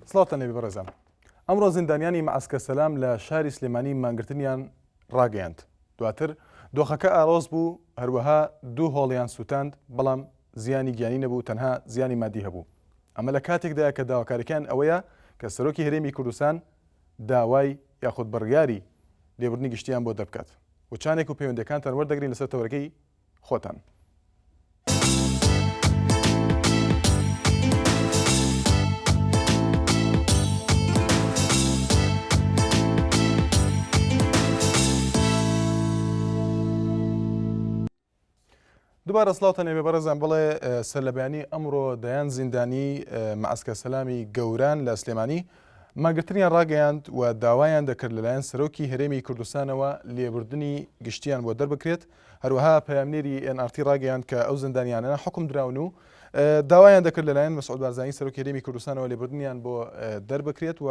سڵاوتان لێبێ بەڕێزان. ئەمڕۆ زیندانیانی مەعسکەر سەلام لە شاری سلێمانی مانگرتنیان ڕاگەیاند. دواتر دۆخەکە ئاڵۆز بوو، هەروەها دوو هۆڵیان سووتاند، بەڵام زیانی گیانی نەبوو تەنها زیانی مادی هەبوو. ئەمە لە کاتێکدایە کە داواکاریەکەیان ئەوەیە کە سەرۆکی هەرێمی کوردستان داوای یاخود بڕیاری لێبوردنی گشتیان بۆ دەربکات. وچانێک و پەیوەندیەکانتان وەردەگرین لەسەر تەوەرەکەی خۆتان. دوبارە سڵاوتان لێبێ بەڕێزان بڵێ سەرلەبەیانی ئەمڕۆ دەیان زیندانی مەعسکە سەلامی گەوران لە سلێمانی مانگرتنیان ڕاگەیاند و داوایان دەکرد لەلایەن سەرۆکی هەرێمی کوردستانەوە لێبوردنی گشتیان بۆ دەربکرێت هەروەها پەیامنێری NRT ڕاگەیاند کە ئەو زیندانیانە حکم دراون و داوایان دەکرد لەلایەن مەسعود بارزانی سەرۆکی هەرێمی کوردستانەوە لێبوردنیان بۆ دەربکرێت و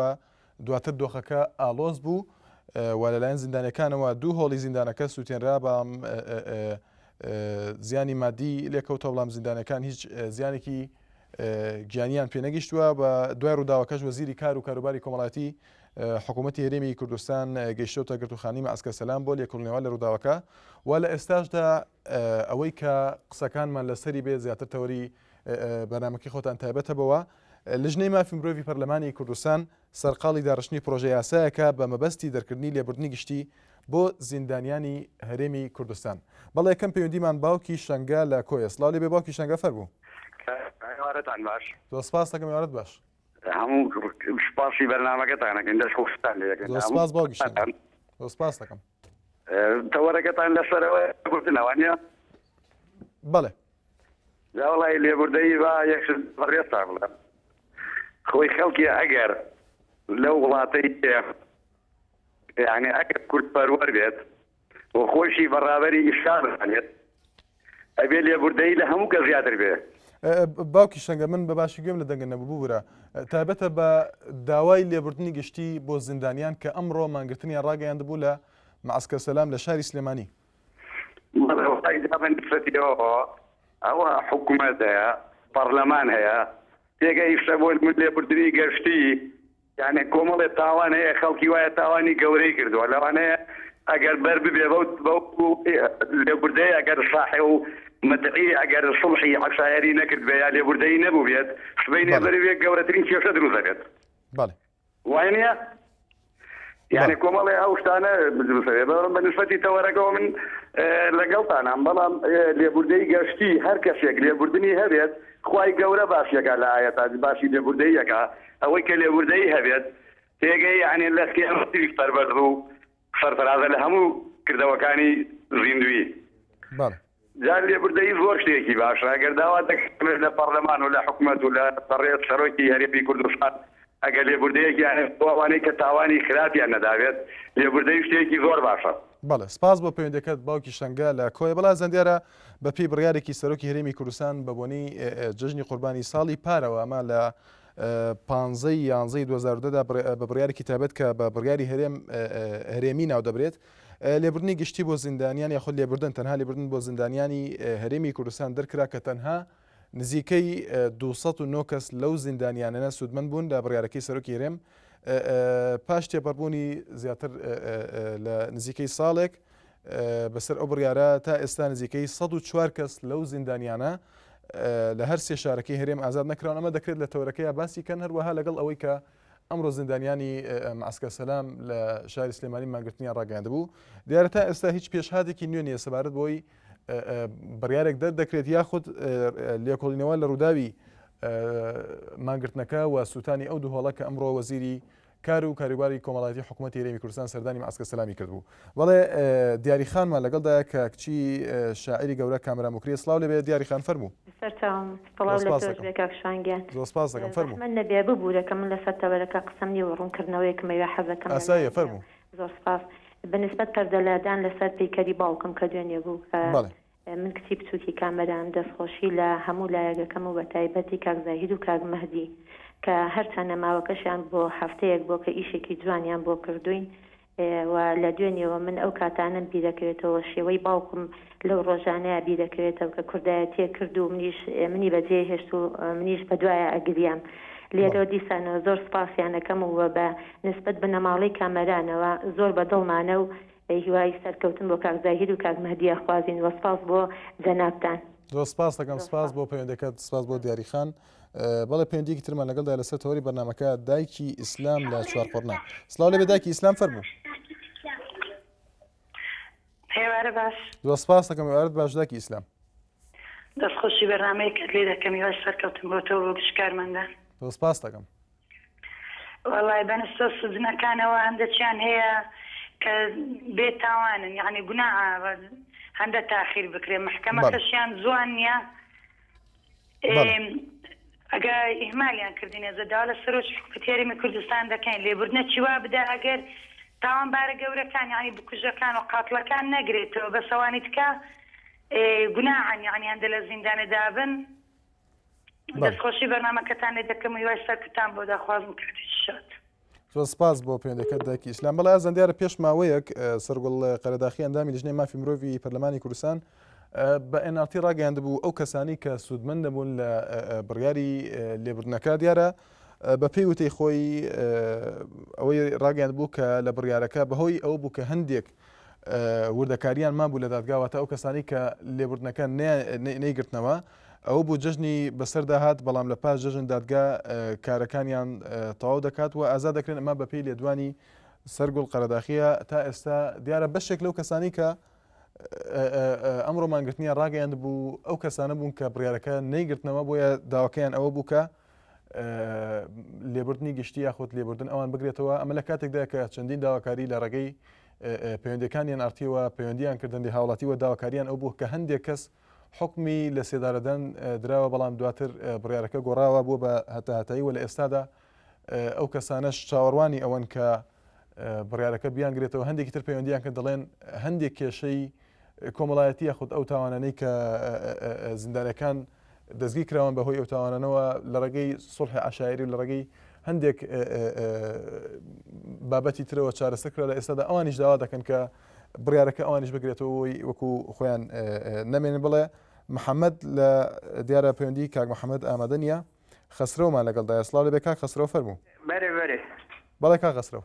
دواتر دۆخەکە ئاڵۆز بوو و لەلایەن زیندانیەکانەوە دوو هۆڵی زیندانەکە سووتێنرا بەڵام زیانی مادی لێکەوتەوە بەڵام زیندانەکان هیچ زیانێکی گیانیان پێنەگەیشتووە بە دوای ڕووداوەکەش وەزیری کار و کاروباری کۆمەڵاتی حکوومەتی هەرێمی کوردستان گەیشتۆتە گرتوخانی مەعسکەر سەلام بۆ لێکۆڵینەوە لە ڕووداوەکە و لە ئێستاشدا ئەوەی کە قسەکانمان لەسەری بێ زیاتر تەوەری بەرنامەکەی خۆتان تایبەتە بەوە لژنەی مافی مرۆڤی پەرلەمانی کوردستان سەرقاڵی داڕشتنی پرۆژە یاسایەکە بە مەبەستی دەرکردنی لێبوردنی گشتی بۆ زیندانیانی هەرێمی کوردستان. بەڵێ یەکەم پەیوەندیمان باوکی شەنگە لە کۆیە. سڵاو لێبێ باوکی شەنگە فەرموو. ئێوارەتان باش. زۆر سپاس دەکەم ئێوارەت باش. هەموو سپاسی بەرنامەکەتان ئەکەین دەست خۆشتان لێ ئەکەین. زۆر سپاس باوکی شەنگە. زۆر سپاس دەکەم. تەوەرەکەتان لەسەرەوە گوتنە وانە؟ بەڵێ. جا وەڵی لێبوردەیی با یەک شت بەڕێزتان بڵێم خۆی خەڵکی ئەگەر لەو وڵاتەی یعنی ئەگەر کورد پەروەر بێت و خۆشی بە ڕابەری ئیسلام بزانێت ئەبێ لێبوردەیی لە هەموو کەس زیاتر بێ. باوکی شەنگە من بە باشی گوێم لە دەنگت نەبوو ببورە تایبەتە بە داوای لێبوردنی گشتی بۆ زیندانیان کە ئەمڕۆ مانگرتنیان ڕاگەیاندبوو لە معسکەر سەلام لە شاری سلێمانی. بەڵێ وەڵای جا بە نیسبەتیەوە ئەوە حکومەت هەیە پەڕلەمان هەیە تێگەیشتە بۆ من لێبوردنی گەشتی یانێ کۆمەڵێ تاوان هەیە خەڵکی وایە تاوانی گەورەی کردووە لەوانەیە ئەگەر بەر ببێ بەو بەو لێبوردەی ئەگەر ساحێ و مدعی ئەگەر سوڵحی عەشایەری نەکرد بێ یا لێبوردەیی نەبوو بێت سبەینێ بەڵێ. بەر بێ گەورەترین کێشە دروست دەبێت بەڵێ. وای نییە؟ یعنی بەڵێ. کۆمەڵێ ئەو شتانە دروست دەبێت بەڵام بە نسبەتی تەوەرەکەوە من لەگەڵتانام بەڵام لێبوردەی گەشتی هەر کەسێک لێبوردنی هەبێت خوای گەورە باسیەکە لە ئاەتا باسی لێبوردەیەکە ئەوەی کە لێبوردەیی هەبێت تێگەی یعنی لە قیامەتیش سەربەرز و سەرفرازە لە هەموو کردەوەکانی زیندووی. بەڵێ. جا لێبوردەیی زۆر شتێکی باشە ئەگەر داوا دەکرێت لە پەڕلەمان و لە حکومەت و لە بەڕێز سەرۆکی هەرێمی کوردستان ئەگەر لێبوردەیەکیان هەیە بۆ ئەوانەی کە تاوانی خراپیان نەدابێت لێبوردەیی شتێکی زۆر باشە. بەڵێ سپاس بۆ پەیوەندیەکەت باوکی شەنگە لە کۆیە بەڵا زەندیارە بە پێی بڕیارێکی سەرۆکی هەرێمی کوردستان بە بۆنەی جەژنی قوربانی ساڵی پارەوە ئەمە لە پانزەی یانزەی 2010 دا بە بڕیارێکی تایبەت کە بە بڕیاری هەرێم هەرێمی ناودەبرێت لێبوردنی گشتی بۆ زیندانیان یاخود لێبوردن تەنها لێبوردن بۆ زیندانیانی هەرێمی کوردستان دەرکرا کە تەنها نزیکەی 209 کەس لەو زیندانیانە سوودمەند بوون لە بڕیارەکەی سەرۆکی هەرێم پاش تێپەڕبوونی زیاتر لە نزیکەی ساڵێک بەسەر ئەو بڕیارە تا ئێستا نزیکەی 104 کەس لەو زیندانیانە لە هەر سێ شارەکەی هەرێم ئازاد نەکراون ئەمە دەکرێت لە تەوەرەکەیا باسی کەن هەروەها لەگەڵ ئەوەی کە ئەمڕۆ زیندانیانی معسکەر سەلام لە شاری سلێمانی مانگرتنیان ڕاگەیاندبوو دیارە تا ئێستا هیچ پێشهاتێکی نوێ نییە سەبارەت بۆی بڕیارێک دەردەکرێت یاخود لێکۆڵینەوە لە ڕووداوی مانگرتنەکە و سووتانی ئەو دوو هۆڵە کە ئەمڕۆ وەزیری کار و کاروباری کۆمەڵایەتی حکوومەتی هەرێمی کوردستان سەردانی معسکەر سەلامی کردبوو. بەڵێ دیاری خانمان لەگەڵدایە کە کچی شاعیری گەورە کامەران موکرییە سڵاو لێبێ دیاری خان فەرموو. سەرچاوم سڵاو زۆر لە سپاس تۆش دەکەم. بێ کاک شوان گیان. زۆر سپاس دەکەم فەرموو. زەحمەت نەبێ ببورە کە من لەسەر تەوەرەکە قسەم نیە و ڕوونکردنەوەیەکم ئەوێ حەزەکەم لە ئاساییە لایەنی فەرموو. زۆر سپاس بە نیسبەت پەردەلادان لەسەر پەیکەری باوکم کە دوێنێ بوو کە بەڵێ. من کچی بچوکی کامەران دەستخۆشی لە هەموو لایەک ئەکەم و بەتایبەتی کاک زاهیر و کاک مەهدی کە هەرچەنە ماوەکەشیان بۆ هەفتەیەک بۆ کە ئیشێکی جوانیان بۆ کردوین و لە دوێنێوە من ئەو کاتانەم بیرەکەوێتەوە شێوەی باوکم لەو ڕۆژانەیا بیرەکەوێتەوە کە کوردایەتیە کرد و منیش منی بەجێ هێشت و منیش بەدوایا ئەگریام. لێرەوە دیسانەوە زۆر سپاسیان ئەکەم و بە نسبەت بنەماڵەی کامەرانەوە زۆر بە دڵمانە و هیوای سەرکەوتن بۆ کاک زاهیر و کاک مەهدی ئەخوازین وە سپاس بۆ جەنابتان. زۆر سپاست دەکەم سپاس بۆ پەیوەندەکەت سپاس بۆ دیاری خان بەڵێ پەیوەندیەکی ترمان لەگەڵدا لەسەر تەوەری بەرنامەکە دایکی ئیسلام لە چوارقوڕنە سڵاو لەبێ دایکی ئیسلام فەرموو. ئێوارە باش. زۆر سپاس دەکەم ئێوارەت باش دایکی ئیسلام. دەست خۆشی بەرنامەیەکەت لێ دەکەم هیوای سەرکەوتن بۆ تۆ بۆ گشت کارمەندان. زۆر سپاست دەکەم. وەڵای بەنستە سجنەکانەوە هەندەکیان هەیە کە بێ تاوانن یەعنی گوناعە هەندە تاخیر بکرێ مەحکەمەکەشیان جوان نیە ئەگە ئیهمالیان کردینە زە داوا لە سەرۆکی حکومەتی هەرێمی کوردستان دەکەین لێبوردنەکی وا بدا ئەگەر تاوانبارە گەورەکان یەعنی بکوژەکان و قاتڵەکان نەگرێتەوە بەس ئەوانی تکە گوناعن یەعنی هەندە لە زیندانێ دابن دەستخۆشی بەرنامەکەتان لێ دەکەم و هیوای سەرکەوتان بۆ دەخوازم کاتێکی شاد. زۆر سپاس بۆ پەیوەندەکەت دایکی ئیسلام. بەڵێ ئازیزان دیارە پێش ماوەیەک سەرگوڵ قەرەداخی ئەندامی لیژنەی مافی مرۆڤی پەرلەمانی کوردستان بە NRT ڕاگەیاندبوو ئەو کەسانی کە سوودمەند دەبوون لە بڕیاری لێبوردنەکە دیارە بە پێی وتەی خۆی ئەوەی ڕاگەیاند بوو کە لە بڕیارەکە بەهۆی ئەو بوو کە هەندێک وردەکاریان مابوو لە دادگا واتە ئەو کەسانی کە لێبوردنەکە نەیگرتنەوە ئەوە بوو جەژنی بەسەردا هات بەڵام لە پاش جەژن دادگا کارەکانیان تەواو دەکات و ئازاد دەکرێن ئەمە بەپێی لێدوانی سەرگوڵ قەرەداخیە تا ئێستا دیارە بەشێک لەو کەسانی کە ئەمڕۆ مانگرتنیان ڕاگەیاند بوو ئەو کەسانە بوون کە بڕیارەکە نەیگرتنەوە بۆیە داواکەیان ئەوە بوو کە لێبوردنی گشتی یاخود لێبوردن ئەوان بگرێتەوە ئەمە لە کاتێکدا کە چەندین داواکاری لە ڕێگەی پەیوەندەکانیان ئارتیەوە پەیوەندیان کردن دی هاوڵاتی و داواکاریان ئەو بوو کە هەندێک کەس حکمی لە سێدارەدان دراوە بەڵام دواتر بڕیارەکە گۆڕاوە بووە بە هەتاهەتایی و لە ئێستادا ئەو کەسانەش چاوەڕوانی ئەوەن کە بڕیارەکە بیانگرێتەوە هەندێکی تر پەیوەندیان کە دەڵێن هەندێک کێشەی کۆمەڵایەتی یاخود ئەو تاوانانەی کە زیندانەکان دەستگیر کراون بەهۆی ئەو تاوانانەوە لە ڕێگەی سوڵحی عەشایری و لە ڕێگەی هەندێک بابەتی ترەوە چارەسەر کرا لە ئێستادا ئەوانیش داوا دەکەن کە بڕیارەکە ئەوانیش بگرێتەوەی وەکو خۆیان نەمێنن بڵێ محەممەد لە دیارە پەیوەندی کاک محەممەد ئامادە نییە خەسرەومان لەگەڵدایە سڵاو لەبێ کاک خەسرەو فەرموو. بەرێ بەرێ. بەڵێ کاک خەسرەو.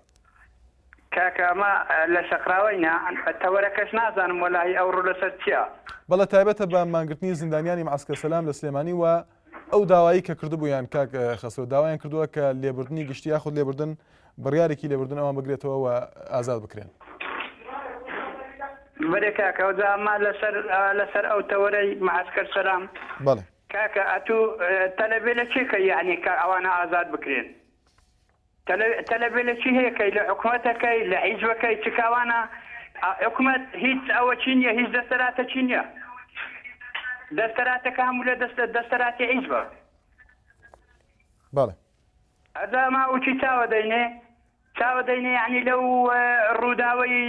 کاکە ئەمە لە شەقراوەی نا تەوەرەکەش نازانم وەلاهی ئەوڕۆ لەسەر چیە؟ بەڵێ تایبەتە بە مانگرتنی زیندانیانی معسکر سەلام لە سلێمانی و ئەو داوایی کە کردبوویان کاک خەسرەو داوایان کردووە کە لێبوردنی گشتی یاخود لێبوردن بڕیارێکی لێبوردن ئەوان بگرێتەوە و ئازاد بکرێن. بەرێ کاکە ئەوجا ئەمە لەسەر لەسەر ئەو تەوەرەی معسکر سەلام. بەڵێ. کاکە ئەتوو تەلەبێ لە چێ کەی یەعنی کە ئەوانە ئازاد بکرێن تەلەبێ لە چی هەیە کەی لە حکومەتەکەی لە حیزبەکەی چ کاوانە حکومەت هیچ ئەوە چی نییە هیچ دەستەراتە چی نییە دەستەراتەکە هەموو لە دەست دەستەراتی حیزبە بەڵێ ئەجا ما وچی چاوە دەینێ چاوە دەینێ یەعنی لەو ڕووداوەی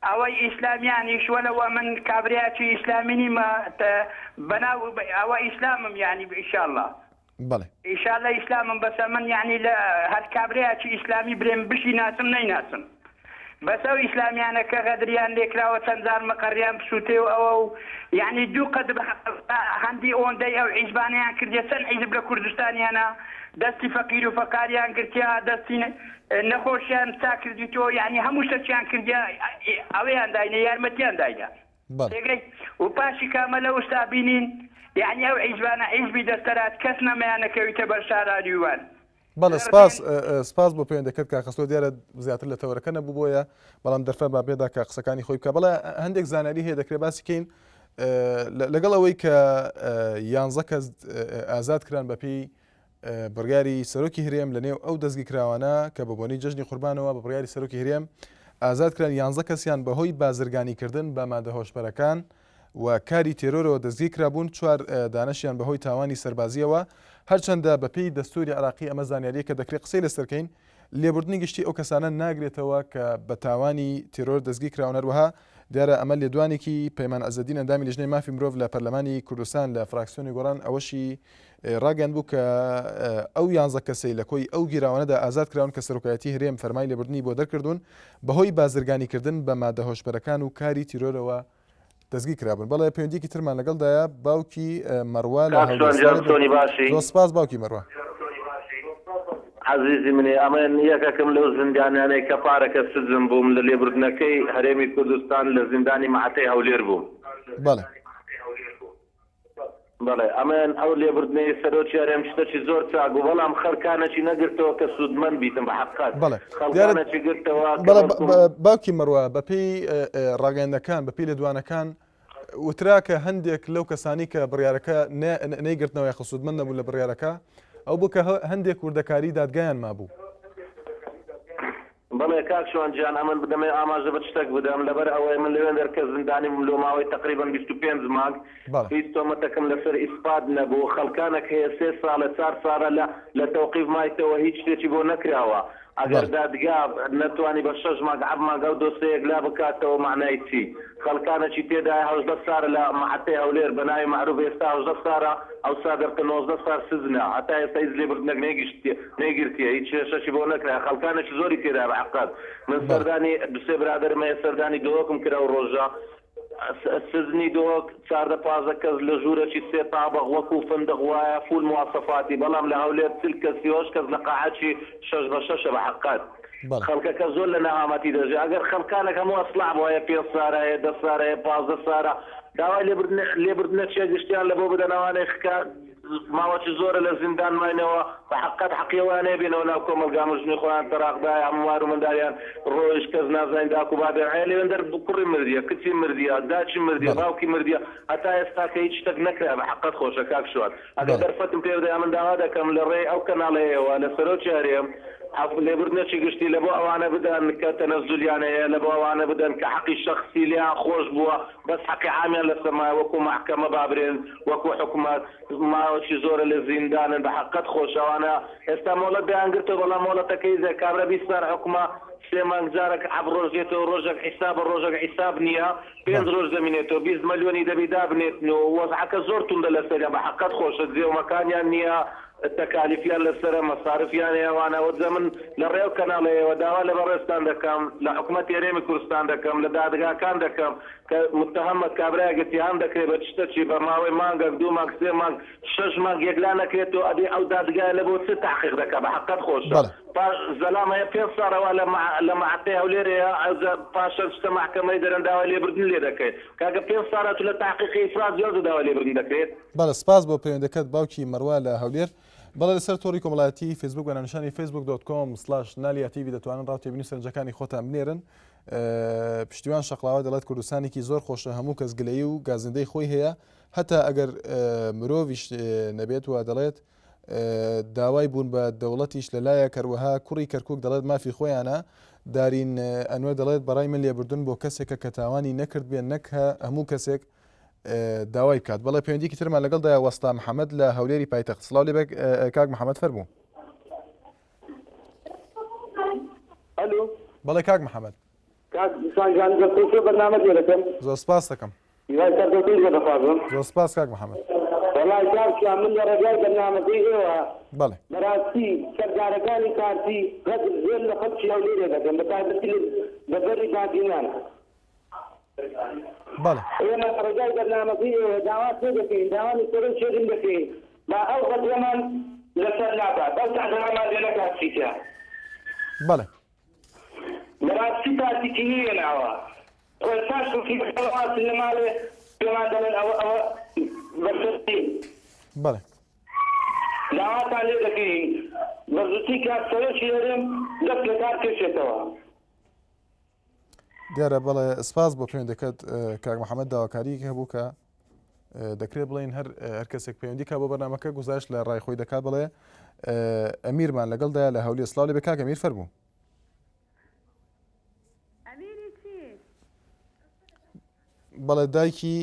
ئەوەی ئیسلامیانیش وەلەو ئەمن کابریاکی ئیسلامی نیمە بەناو ئەوە ئیسلامم یەعنی ئیشاڵڵا بەڵێ. ئیشاڵڵا ئیسلامم بەس ئەمن یەعنی لە هەر کابریاکی ئیسلامی برێم بشی ناسم نەیناسم بەس ئەو ئیسلامیانە کە غەدریان لێکراوە چەند جار مقەریان بسوتێ و ئەوە و یەعنی دوو قەد هەندی ئۆندەی ئەو حیزبانەیان کردیە چەند حیزب لە کوردستانیانە دەستی فەقیر و فەقاریان گرتیە دەستی نەخۆشیان چاک کردیتەوە یەعنی هەموو شتەکیان کردیە ئەوەیان داینە یارمەتیان داینە تێگەی و پاشی کامە لە ئوستا بینین یەعنی ئەو حیزبانە حیزبی دەستەرات کەس نەمەیانەکەویتە بەر شاراریوان بەڵێ سپاس سپاس بۆ پەیوەندەکەت کاک خەسرەو دیارە زیاتر لە تەوەرەکە نەبوو بۆیە بەڵام دەرفەت با پێدا کە قسەکانی خۆی بکە بەڵێ هەندێک زانیاری هەیە دەکرێت باسی کەین لەگەڵ ئەوەی کە یانزە کەس ئازاد کران بەپێی بڕیاری سەرۆکی هرێم لە نێو ئەو دەستگیرکراوانە کە بە بۆنەی جەژنی قوربانەوە بە بڕیاری سەرۆکی هرێم ئازاد کران یانزە کەسیان بەهۆی بازرگانیکردن بە مادە هۆشبەرەکان و کاری تێرۆرەوە دەستگیرکرابوون، چوار دانەشیان بەهۆی تاوانی سەربازییەوە، هەرچەندە بەپێی دەستووری عێراقی ئەمە زانیارییەکە دەکرێت قسەی لەسەر بکەین، لێبوردنی گشتی ئەو کەسانە ناگرێتەوە کە بە تاوانی تێرۆر دەستگیرکراون، هەروەها دیارە ئەمە لێدوانێکی پەیمان عزەدین ئەندامی لیژنەی مافی مرۆڤ لە پەرلەمانی کوردستان لە فراکسیۆنی گۆڕان ئەوەشی ڕاگەیاندبوو کە ئەو یانزە کەسەی لە کۆی ئەو گیراوانەدا ئازاد کراون کە سەرۆکایەتی هەرێم فەرمای لێبوردنی بۆ دەرکردوون بەهۆی بازرگانیکردن بە مادە هۆشبەرەکان و کاری تیرۆرەوە دەستگیر کرابوون. بەڵێ پەیوەندیەکی ترمان لەگەڵدایە باوکی مەڕوا لە کاک هەولێر. سۆن جان چۆنی باشی؟ زۆر سپاس باوکی مەڕوا. عەزیزی منی ئەمن یەکەکم لەو زیندانیانەی کە پارەکە سجن بووم لە لێبوردنەکەی هەرێمی کوردستان لە زیندانی مەعەتەی هەولێر بووم. بەڵێ. بەڵێ ئەمن ئەو لێبوردنەی سەرۆکی هەرێم شتەکی زۆر چاک بوو بەڵام خەلکانەکی نەگرتەوە کە سوودمەند بیتن بە حەققەت بەڵێ دیارە خەڵکانەکی گرتەوە کە بەڵێ بەڵکم باوکی مەڕوا بەپێی ڕاگەیاندنەکان بەپێی لێدوانەکان وترا کە هەندێک لەو کەسانی کە بڕیارەکە نەیگرتنەوە یاخود سوودمەند نەبوون لە بڕیارەکە ئەو بوو کە هەندێک وردەکاری دادگایان مابوو. بەڵێ کاک شوان گیان ئەمن بدەمێ ئاماژە بە شتەک بدەم لەبەر ئەوەی من لەوێندەر کە زیندانی بووم لۆ ماوەی تەقریبەن 25 مانگ هیچ تۆمەتەکم لەسەر ئیسپات نەبوو خەڵکانەک هەیە سێ ساڵە چار ساڵە لە لە تەوقیف مایتەوە هیچ شتێکی بۆ نەکراوە ئەگەر دادگا نەتوانی بە شەش مانگ عەب مانگ ئەو دۆسیە یەکلا بکاتەوە مەعنای چی؟ خەڵکانەکی تێدایە 18 سارە لە مەحەتەی هەولێر بە ناوی مەعروف ئێستا 18 سارە ئەوسا دەرکە 19 سار سجنە هەتا ئێستا هیچ لێبردنەک نەیگشتیە نەیگرتیە هیچ کێشەشی بۆ نەکرایە خەڵکانێکی زۆری تێدایە بە حەقەت من سەردانی دوسێ برادەرم هەیە سەردانی دهۆکم کرد ئەو ڕۆژە سجنی دهۆک 14 15 کەس لە ژوورەکی سێ تابق وەکو فندق وایە فول مواسەفاتی بەڵام لە هەولێر 40 کەس 38 کەس لە قاعەکی شەش بە شەشە بە حەقەت خەڵکەکە زۆر لە نەهامەتی دەژی ئەگەر خەڵکانێک هەموو ئەسڵاح بوایە پێنج سارە هەیە دە سارە هەیە 15 سارە داوای لێبردن لێبردنە چیە گشتیان لە بۆ بدەن ئەوانەی خکە ماوەکی زۆرە لە زیندان ماینەوە بە حەقەت حەقی ئەویان هەیە بێنەوە ناو کۆمەڵگا مژنی خۆیان تەراق دایە هەموو مار و منداریان ڕۆیشت کەس نازانین داک و بابیان هەیە لەوێندەر کوڕی مردیە کچی مردیە داکی مردیە باوکی مردیە هەتا ئێستا کە هیچ شتەک نەکرایە بە حەقەت خۆشە کاک شوان ئەگەر دەرفەتم پێ بدەی ئەمن داوا دەکەم لە ڕێی ئەو کەناڵەیەوە لە سەرۆکی هەرێم عەفو لێبوردنەکی گشتی لە بۆ ئەوانە بدەن کە تەنەزولیان هەیە لە بۆ ئەوانە بدەن کە حەقی شەخسی لێیان خۆش بووە بەس حەقی عامیان لەسەر مایە وەکو مەحکەمە بابرێن وەکو حکومەت ماوەکی زۆرە لە زیندانن بە حەقەت خۆش ئەوانە ئێستا مۆڵەت دەیان گرتەوە بەڵام مۆڵەتەکەی زە کابرا 20 سار حکومە سێ مانگ جارەک عەب ڕۆژ دێتەوە ڕۆژەک حیسابە ڕۆژەک حیساب نییە پێنج ڕۆژ دەمینێتەوە 20 ملیۆنی دەبی دابنێتن و وەزعەکە زۆر توندە لەسەریان بە حەقەت خۆشە جێ و مەکانیان نییە تەکالیفیان لەسەرە مەسارفیان هەیە ئەوانە وەجە من لە ڕێ ئەو کەناڵەیەوە داوا لە بەڕێزتان دەکەم لە حکومەتی هەرێمی کوردستان دەکەم لە دادگاکان دەکەم کە متهەمە کابرایەک اتهام دەکرێت بە چتەکی بە ماوەی مانگەک دوو مانگ سێ مانگ شەش مانگ یەکلا نەکرێتەوە ئەبێ ئەو دادگایە لە بۆ چ تحقیق دەکا بە حەقەت خۆشە بەڵێ. پاش زەلام هەیە پێنج ساڵ ئەوە لە لە مەعەتەی هەولێر هەیە ئەوجا پاشان چتە مەحکەمەی دەرێن داوای لێبردن لێ دەکەی کاکە پێنج ساڵە تو لە تحقیقی ئیفراز جەوزە داوای لێبردن دەکرێت. بەڵێ سپاس بۆ پەیوەندەکەت باوکی مەڕوا لە هەولێر. بەڵێ لەسەر تۆڕی کۆمەڵایەتی فەیسبوک بە ناونیشانی Facebook dot com slash نالیا تیڤی دەتوانن ڕاو تێبینی و سەرنجەکانی خۆتان بنێرن. پشتیوان شەقڵاوە دەڵێت کوردستانێکی زۆر خۆشە هەموو کەس گلەیی و گازندەی خۆی هەیە هەتا ئەگەر مرۆڤیش نەبێت و دەڵێت داوای بوون بە دەوڵەتیش لەلایەک هەروەها کوڕی کەرکک دەڵێت مافی خۆیانە دارین ئەنوەر دەڵێت بەڕای من لێبوردن بۆ کەسێکە کە تاوانی نەکرد بێن نەک هەموو کەسێک داوای بکات بەڵێ پەیوەندیکی ترمان لەگەڵدایە وەستا محەممەد لە هەولێری پایتەخت سڵاو لێ کاک محەممەد فەرموو ئەلو بەڵێ کاک محەممەد کاک شوان گیان دەستخۆشی بەرنامەت لێ دەکەم زۆر سپاس دەکەم هیوای سەرکەوتنت لێ دەخوازم زۆر سپاس کاک محەممەد وەڵای کاک شوان من لە ڕێگای بەرنامەکەی ئێوە بەڵێ بەڕاستی چەکدارەکانی پارتی غەدر زۆر لە خەڵکی هەولێرێ دەکەن بە تایبەتی لە دەڤەری بادینان بەڵێ. ئێمە لە ڕێگای بەرنامەکەی ئێوە داوات لێ دەکەین، داوا لە سەرۆک هەرێم دەکەین با ئەو غەدرەمان لەسەر لابات، ئەو تەعدایەمان لێ نەکات چیتر. بەڵێ. بەڕاستی پارتی کینی هێناوە. خۆ ئێستاش خەڵکی لە ماڵێ پێمان دەڵێن ئەوە ئەوە بەسەر نین. بەڵێ. داواتان لێ دەکەین بە زووترین کات سەرۆکی هەرێم دەست لەکار کێشێتەوە. دیارە بەڵێ سپاس بۆ پەیوەندەکەت کاک محەممەد داواکاریەکی هەبوو کە دەکرێت بڵین هەر هەر کەسێک پەیوەندی کا بۆ بەرنمەکە گوزارش لە ڕای خۆی دەکات بڵێ ئەمیرمان لەگەڵدا لە هەولێر سلااو لێ بە کاک ئەمیر فەرموو بەڵێ دایکی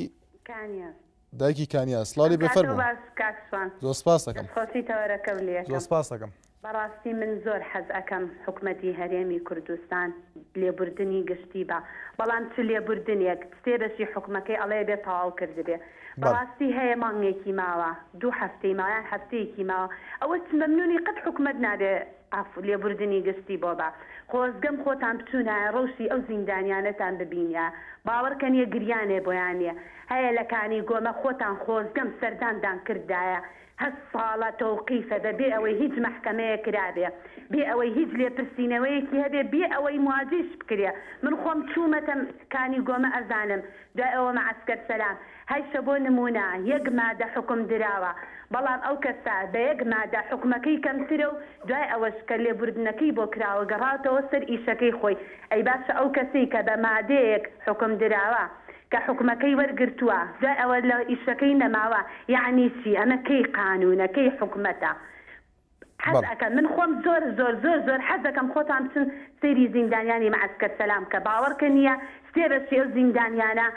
دایکی کانیا سڵاو لێ بێ فەرموو. باش کاک شوان. زۆر سپاست دەکەم. دەستخۆشی تەوەرەکەو لێ زۆر ئەکەم. سپاست دەکەم. بەڕاستی من زۆر حەز ئەکەم حکومەتی هەرێمی کوردستان لێبوردنی گشتی با بەڵام چ لێبوردنێک سێ بەشی حکومەکەی ئەڵێ بێ تەواو کردبێ بەڵێ. بەڕاستی هەیە مانگێکی ماوە دوو هەفتەی ماوە یان هەفتەیەکی ماوە ئەوە چ مەمنونی قەت حکومەت نابێ عەفو لێبوردنی گشتی بۆ با خۆزگەم خۆتان بچونایە ڕەوشی ئەو زیندانیانەتان ببینیا باوەڕکەن یە گریانێ بۆیان نیە هەیە لە کانی گۆمە خۆتان خۆزگەم سەرداندان کردایە. هەشت ساڵە تەوقیفە بە بێ ئەوەی هیچ مەحکەمەیەک کرابێ بێ ئەوەی هیچ لێپرسینەوەیەکی هەبێ بێ ئەوەی مواجیش بکرێ من خۆم چوومەتە کانی گۆمە ئەزانم دوای ئەوە مەعەسکەر سەلام هەیشە بۆ نموونە یەک مادە حوکم دراوە بەڵام ئەو کەسە بە یەک مادە حوکمەکەی کەمترە و دوای ئەوەش کە لێبوردنەکەی بۆ کراوە گەڕاوتەوە سەر ئیشەکەی خۆی ئەی باشە ئەو کەسەی کە بە مادەیەک حوکم دراوە کە حوکمەکەی وەرگرتووە دوای ئەوە لە ئیشەکەی نەماوە یەعنی چی ئەمە کەی قانونە کەی حکومەتە حەز بەڵێ. ئەکەم من خۆم زۆر زۆر زۆر زۆر حەز ئەکەم خۆتان بچن سەیری زیندانیانی مەعەسکەر سەلام کە باوەڕکە نیە سێ بەشی ئەو زیندانیانە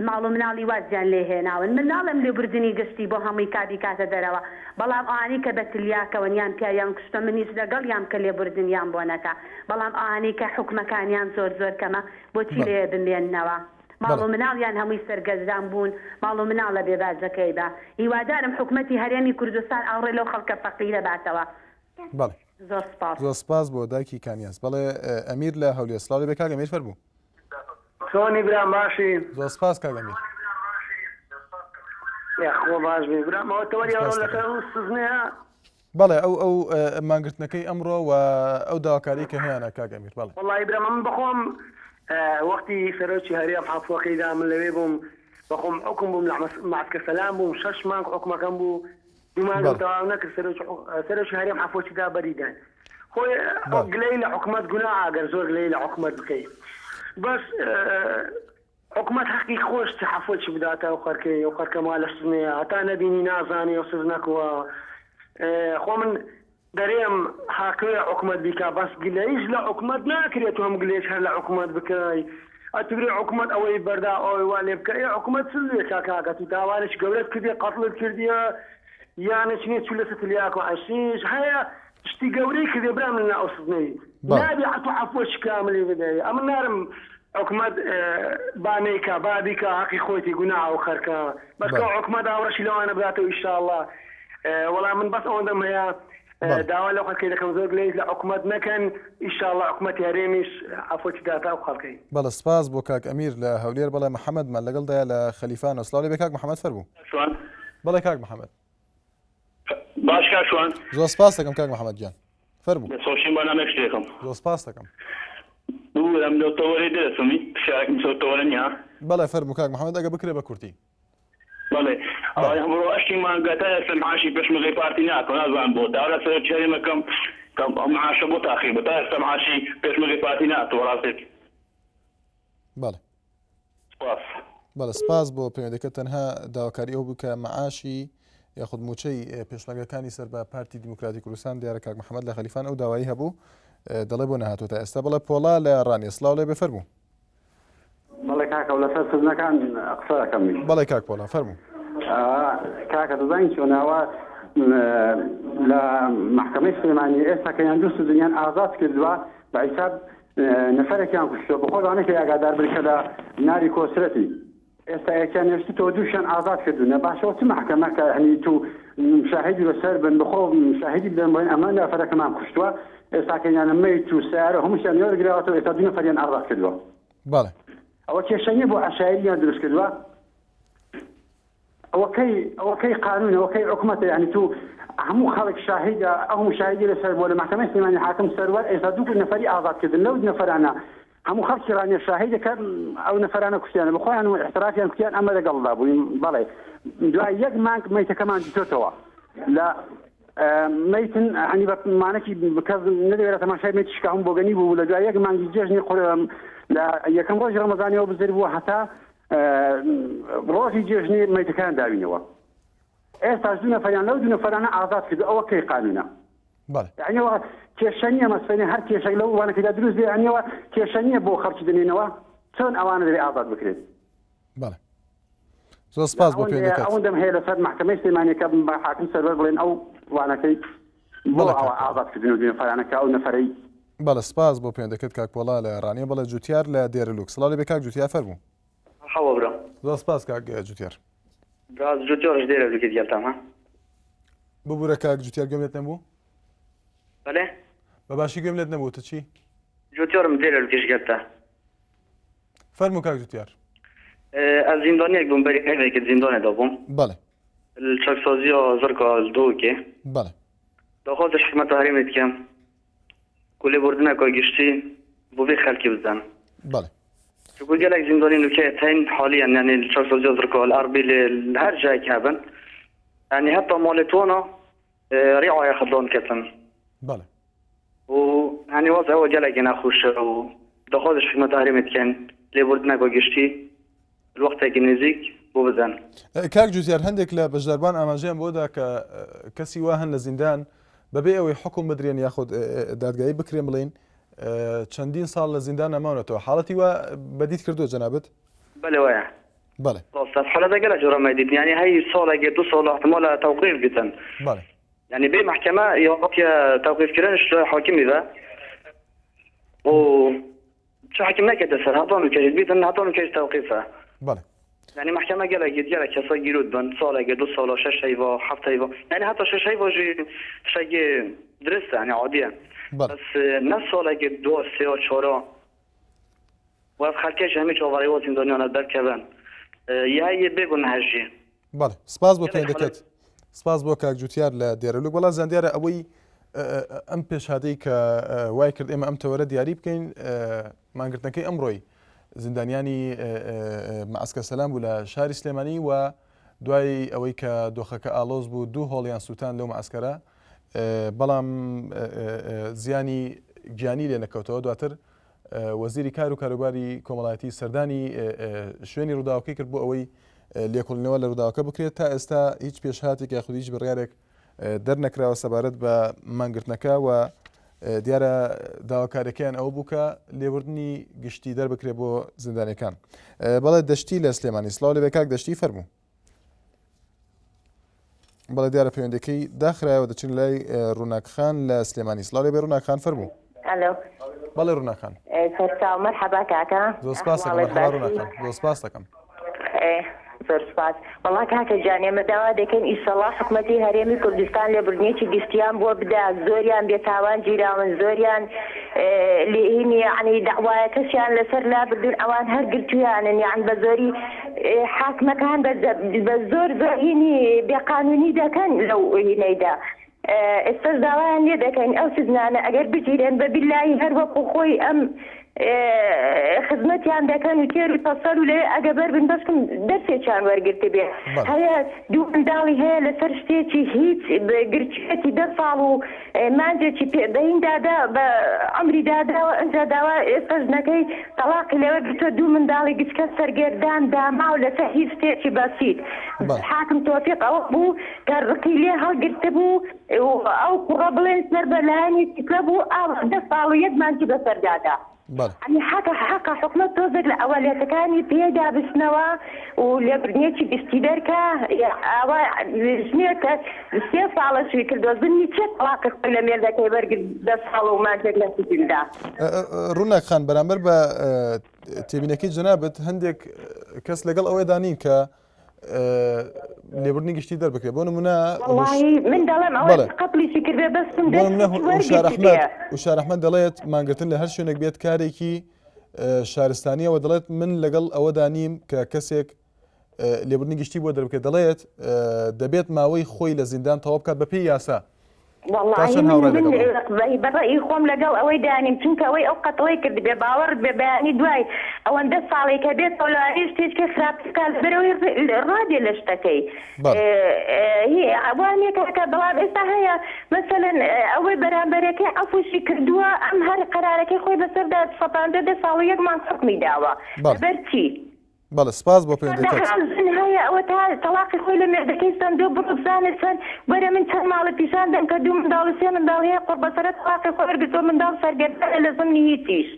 ماڵ و مناڵی وازیان لێ هێناون من ناڵێم لێبوردنی گشتی بۆ هەمووی کا بیکاتە دەرەوە بەڵام ئەوانەی کە بە تلیاکەوەن یان پیاویان کوشتوە منیش لەگەڵیام کە لێبوردنیان بۆ نەکا بەڵام ئەوانەی کە حوکمەکانیان زۆر زۆر کەمە بۆچی بەڵێ. لێ بمێننەوە ماڵ بەڵێ. و مناڵیان هەمووی سەرگەردان بوون ماڵ و مناڵە بێ باجەکەی بە هیوادارم حکومەتی هەرێمی کوردستان ئاوڕێ لەو خەڵکە فەقیرە باتەوە بەڵێ. زۆر سپاس. زۆر سپاس بۆ دایکی کانیاز. بەڵێ ئەمیر لە هەولێر. سڵاو لێبێ کاک ئەمیر فەرموو. چۆنی برام باشی؟ زۆر سپاس کاک ئەمیر. یاخوا باش بی برام ئەوە تەوەری سپاس ئەوڕۆ دەکەم. لەسەر ئەو سزنەیە؟ بەڵێ ئەو ئەو مانگرتنەکەی ئەمڕۆ و ئەو داواکاری کە هەیانە کاک ئەمیر بەڵێ. وەڵایی برام ئەمن بەخۆم وەختی سەرۆکی هەرێم حەفوەکەی دا من لەوێ بووم بەخۆم حوکم بووم لە مەعسکەر سەلام بووم شەش مانگ حوکمەکەم بوو دوو مانگم بەڵێ. تەواو نەکرد سەرۆکی سەرۆکی هەرێم عەفوەکی دا بەری داین خۆی بەڵێ. گلەیی لە حکومەت گوناحە ئەگەر زۆر گلەیی لە حکومەت بکەی بەس حکومەت حەقی خۆشتی عەفوەکی بداتە ئەو خەرکەی ئەو خەرکە مالە سزنەیە هەتا نەبینی نازانی ئەو سزنەکوە خۆ من دەرێم حاکوێ حکومەت بیکا بەس گلەیش لە حکومەت ناکرێت تۆ هەم گلەیش هەر لە حکومەت بکەی ئەتبرێ حکومەت ئەوەی بەردا ئەوەی وا لێ بکە ئێ حکومەت چ لێکا کاکە تو تاوانێکی گەورەت کردیە قەتڵت کردیە یانە چنێ چوو لەسەر تلیاک و حەشیش هەیە شتی گەورەی کردێ برام لە ناو سزنەی بەڵێ. نابێ ئەتو عەفوەکی کاملی بدەی ئەمن نارم حکومەت با نەیکا با بیکا هەقی خۆیتی گوناحە ئەو خەرکە بەس کە بەڵێ. حکومەت ئاوڕەشی لەوانە بداتەوە ئیشاڵڵا وەڵا من بەس ئەوەندەم هەیە بەڵێ. داوا لەو خەلکەی دەکەم زۆر گلەیش لە حکومەت نەکەن ئیشاڵڵا حکومەتی هەرێمیش عەفوەکی داتە ئەو خەڵکەی. بەڵێ سپاس بۆ کاک ئەمیر لە هەولێر بەڵێ محەمەدمان لەگەڵدایە لە خەلیفانەوە سڵاو لێبێ کاک محەمەد فەرموو. شوان. بەڵێ کاک محەمەد. باش کاک شوان. زۆر سپاس دەکەم کاک محەمەد گیان فەرموو. دەستخۆشیم بۆ نامەی شتێکم. زۆر سپاس دەکەم. ببورە من لەو تەوەرەی دەرەچوومی پرسیارێکم لەسەر تەوەرە نییە. بەڵێ فەرموو کاک محەمەد ئەگەر بکرێ بە کورتی. بەڵێ ئەوەی ئەمڕۆ ئەشتی مانگە تا ئێستا معاشی پێشمەرگەی پارتی ناکەم نازانم بۆ داوا لە سەرۆکی هەرێم ئەکەم کە ئەو معاشە بۆ تاخیر بوو تا ئێستا معاشی پێشمەرگەی پارتی ناتوە ڕاستێ. بەڵێ. سپاس. بەڵێ سپاس بۆ پەیوەندەکە تەنها داواکاری ئەو بوو کە معاشی یاخود موچەی پێشمەرگەکانی سەر بە پارتی دیموکراتی کوردستان دیارە کاک محەممەد لە خەلیفان ئەو داوایی هەبوو دەڵێ بۆ نەهاتووە تا ئێستا بەڵێ پۆڵا لە ڕانیە سڵاو لێ بێ فەرموو. بەڵێ کاکە لەسەر سزنەکان قسە دەکەم. بەڵێ کاک پۆڵا فەرموو. کاکە دەزانی چۆناوە لە مەحکەمەی سلێمانی ئێستا کە یان دوو سزنیان ئازاد کردووە بە حیساب نەفەرێکیان کوشتووە بەخۆ لەوانەیە کە ئاگادار بن کە لە ناری کۆسرەتی ئێستا یەکیان نێشتوتەوە دووشیان ئازاد کردوونە باشەوە چ مەحکەمە کە یعنی تو شاهیدی لەسەر بن بخۆ شاهیدی بدەن بڵێن ئەمە نەفەرەکەمان کوشتووە ئێستا کە یانە مەیت و سیارە هەمووشیان وەرگراوەتەوە ئێستا دوو نەفەریان ئازاد کردووە بەڵێ ئەوە کێشە نییە بۆ عەشایریان دروست کردووە ئەوە کەی ئەوە کەی قانونە ئەوە کەی حکومەتە یانی تو هەموو خەڵک شاهیدە ئەو هەموو شاهیدی لەسەر بووە لە مەحکەمەی سلێمانی حاکم سەروەر ئێستا دوو نەفەری ئازاد کردن لەو نەفەرانە هەموو خەڵکی ڕانیە شاهیدە کە ئەو نەفەرانە کوشتیانە بە خۆیان و احترافیان کوتیان ئەمە لەگەڵدا بووین بەڵێ دوای یەک مانگ مەیتەکەمان دیتۆتەوە لە مەیتن هەنی بە مانەکی کەس نەدەوێرا تەماشای مەیت شکاهم بۆگەنی بوو لە دوای یەک مانگی جێژنی قورم لە یەکەم ڕۆژی ڕەمەزانیەوە بزر بووە هەتا ڕۆژی جێژنی مەیتەکان داوینەوە ئێستاش دوو نەفەریان لەو دوو نەفەرانە ئازاد کردو ئەوە کەی قانونە بەڵێ یعنی ئەوە کێشە نییە مەسەلەن هەر کێشەک لەو وانەکەدا دروست بێ یعنی ئەوە کێشە نییە بۆ خەڵکی دەنێنەوە چۆن ئەوانە دەبێ ئازاد بکرێت بەڵێ زۆر سپاس بۆ پێوەندەکەت ئەوەندەم هەیە لەسەر مەحکەمەی سلێمانیەکە بە حاکم سەروەر بڵێن ئەو وانەکەی بۆ بەڵێ ئەوە کاک پۆڵا. ئازاد کردن و دوو نەفەرانە کە ئەو نەفەرەی بەڵێ سپاس بۆ پەیوەندەکەت کاک پۆڵا لە ڕانیە بەڵێ جوتیار لە دێرەلوک سڵاو لێبێ کاک جوتیار فەرموو. مەرحەبا برا. زۆر سپاس کاک جوتیار. برا جوتیارش دێرەلوکی دیالتام ها. ببورە کاک جوتیار گوێم لێت نەبوو. بەلێ؟ بە باشی گوێم لێت نەبوو تە چی؟ جوتیارم دێرەلوکیش گەلتە. فەرموو کاک جوتیار. ئەز زیندانیەک بووم بەری هەیڤێکت زیندانێ دا بووم. بەڵێ. چاکسازیا زرکا li Duhokê. بەڵێ. Daxwaz ji hikûmeta herêmê dikim ku lêbordineka giştî bo vê xelkê bidin. بەڵێ. Çunku gelek zîndanî nûke tên haliyen yanî li çaksaziya zirka li Erbîlê li her cihek hebin. Yanî heta malê wana rîaya xwe dan ketin. بەڵێ. و yanî wez ewa gelekî nexweş e û daxwaz ji hikûmeta herêmê dikin lêbordineka giştî li wextekî nêzîk bo bidin. کاک جوتیار هەندێک لە بەشداربوان ئاماژەیان بۆ دا کە کەسی وا هەن لە زیندان بەبێ ئەوەی حوکم بدرێن یاخود دادگایی بکرێن بڵێین چەندین ساڵ لە زیندان نەماونەتەوە حاڵەتی وا بەدیت کردووە جەنابت؟ بەلێ وایە. بەڵێ. ڕاستە حالەتە گەلە جۆرە مە دیتن یانی هەی ساڵێک دو ساڵ احتمالە تەوقیف بیتن. بەڵێ. یانی بێ مەحکەمە یا تەوقیف کرنش حاکمی بە و چ حکم نەکەتە سەر هەتا نوکەش بیتن هەتا نوکەش تەوقیفە. بەڵێ. یانی مەحکەمە گەلەک گەلەک کەسا گیرود بن ساڵێک دو ساڵ شەش هەیڤا هەفت هەیڤا یانی هەتا شەش هەیڤا ژی تشتێکی درستە یانی عادیە. بەڵێ. بەس نە ساڵێک دو سێ چۆرا و ئەف خەلکەش هەمی چاوەڕێ وا زیندانیانە دەرکەون یا یە بێ گونەه ژی. بەڵێ سپاس بۆ پەیوەندەکەت. سپاس بۆ کاک جوتیار لە دێرەلوک. وەڵا زاندیارە ئەوەی ئەم پێشهاتەی کە وای کرد ئێمە ئەم تەوەرە دیاری بکەین مانگرتنەکەی ئەمڕۆی زیندانیانی مەعسکە سەلام بوو لە شاری سلێمانی و دوای ئەوەی کە دۆخەکە ئالۆز بوو دوو هۆڵیان سووتان لەو مەعسکەرە بەڵام زیانی گیانی لێ نەکەوتەوە دواتر وەزیری کار و کاروباری کۆمەڵایەتی سەردانی شوێنی ڕووداوەکەی کرد بۆ ئەوەی لێکۆڵینەوە لە ڕووداوەکە بکرێت تا ئێستا هیچ پێشهاتێک یاخود هیچ بڕیارێک دەرنەکراوە سەبارەت بە مانگرتنەکە و دیارە داواکاریەکەیان ئەوە بوو کە لێبوردنی گشتی دەربکرێت بۆ زیندانەکان بەڵێ دەشتی لە سلێمانی سلااو لەبێ کاک دەشتی فەرموو بەڵێ دیارە پەیوەندەکەی داخرایەوە دەچین لای ڕووناکخان لە سلێمانی سڵاو لێ بێ ڕووناکخان فەرموو ئەلۆ بەڵێ ڕووناکخان سەرچاو مەرحەبا کاکە زۆر سپاس دەکەم ئەحواڵت مەرحەبا باشی ڕووناکخان زۆر سپاس دەکەم ئێ، زۆر سپاس وەڵا کاکە گیان ئێمە داوا دەکەین ئیشەڵا حکومەتی هەرێمی کوردستان لێبوردنێکی گشتیان بۆ بدا زۆریان بێتاوان گیراون زۆریان لێهینی یەعنی دەعوایەکەشیان لەسەر لابردوون ئەوان هەر گرتویانن یەعن بە زۆری حاکمەکان بە زۆر زۆر هینی بێقانونی دەکەن لەو هینەیدا ئێستاش داوایان لێ دەکەین ئەو سجنانە ئەگەر بگیرێن بە بیللاهی هەر وەکو خۆی ئەم خزمەتیان دەکەن و تێر و تەسەل و لەوێ ئەگەبەر بن بەشکم دەرسێکیان وەرگرتبێ هەیە دوو منداڵی هەیە لەسەر شتێکی هیچ گرتویەتی دە ساڵ و مانجێکی پێ بەین دادا بە عەمری داداوە ئنجا داوا ئێستا ژنەکەی تەڵاقی لێ وەرگرتوە دوو منداڵی گچکە سەرگەردان داماو لەسەر هیچ شتێکی بەسیت حاکم تۆفیق ئەوە بوو کە ڕقی لێ هەڵگرتبوو و ئەو کوڕە بڵێن سەر بە لایەنێکی کە بوو ئاوا دە ساڵ و یەک مانگی بەسەر دادا. بەڵێ. یانی حەقە حەقە حکومەت تۆزێک لە ئەوەلێتەکانی پێدا بچنەوە و لێبردنێکی گشتی دەرکا ئاوا ژنێک کە سێ ساڵە شوی کردوە زمنی چێ تەڵاقی خۆی لە مێردەکەی وەرگرت دە ساڵ و مانگێک لە سجندا. ڕووناک خان بەرامبەر بە تێبینەکەی جەنابت هەندێک کەس لەگەڵ ئەوەدا نین کە لێبوردنی گشتی دەربکرێت بۆ نمونە من دەڵێم ئەوە قەتڵیشی کردێ بەس وشار ئەحمەد دەڵێت مانگرتن لە هەر شوێنێک بێت کارێکی شارستانیەوە دەڵێت من لەگەڵ ئەوەدا نیم کە کەسێک لێبوردنی گشتی بۆ دەربکرێت دەڵێت دەبێت ماوەی خۆی لە زیندان تەواو بکات بەپێی یاسا تا وەڵاهی چەند من هاوڕای من لەگەڵ ئەوە؟ بە ڕەئی خۆم لەگەڵ ئەوەی دانیم چونکە ئەوەی ئەو قەتڵەی کردبێ باوەڕت بێ بەیانی دوای ئەوەندە ساڵەی کە بێتەوە لەوانەیە شتێکی خراپتر بکات لەبەرئەوەی ڕادێ لە شتەکەی بەڵێ. هی وا نیە کاکە بەڵام ئێستا هەیە مەسەلەن ئەوەی بەرامبەرەکەی عەفوشی کردووە ئەم هەر قەرارەکەی خۆی بەسەردا سەپاندوە دە ساڵ و یەک مانگ حوکمی داوە بەڵێ. لەبەر چی؟ بەڵێ سپاس بۆ پەیوەندیەکەت. دەها ژن هەیە ئەوەتا تەڵاقی خۆی لە مێردەکەی سەندوە بڕۆ بزانە چەند وەرە من چەند ماڵت پیشان دەم کە دوو منداڵ و سێ منداڵ هەیە قوڕبەسەرە تەڵاقی خۆی وەرگرتوە منداڵ سەرگەردانە لە زمنی هیچیش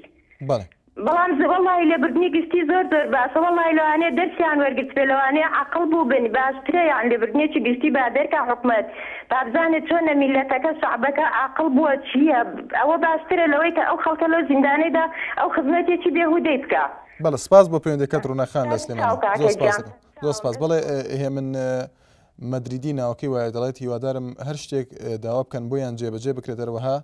بەڵێ. بەڵام وەڵاهی لێبردنی گشتی زۆر زۆر باشە وەڵاهی لەوانەیە دەرسیان وەرگرتبێ لەوانەیە عەقڵ بووبن باشترە یان لێبردنێکی گشتی با دەرکا حکومەت با بزانێ چۆنە میللەتەکە شەعبەکە عاقڵ بووە چییە ئەوە باشترە لەوەی کە ئەو خەڵکە لەو زیندانەیدا ئەو خزمەتێکی بێهودەی بکا. بەڵێ سپاس بۆ پەیوەندیەکەت ڕووناک خان لە سلێمانی چاو زۆر کاکە سپاس گیان. دەکەم زۆر سپاس بەڵێ هێمن مەدریدی ناوەکەی وایە دەڵێت هیوادارم هەر شتێک داوا بکەن بۆیان جێبەجێ بکرێت هەروەها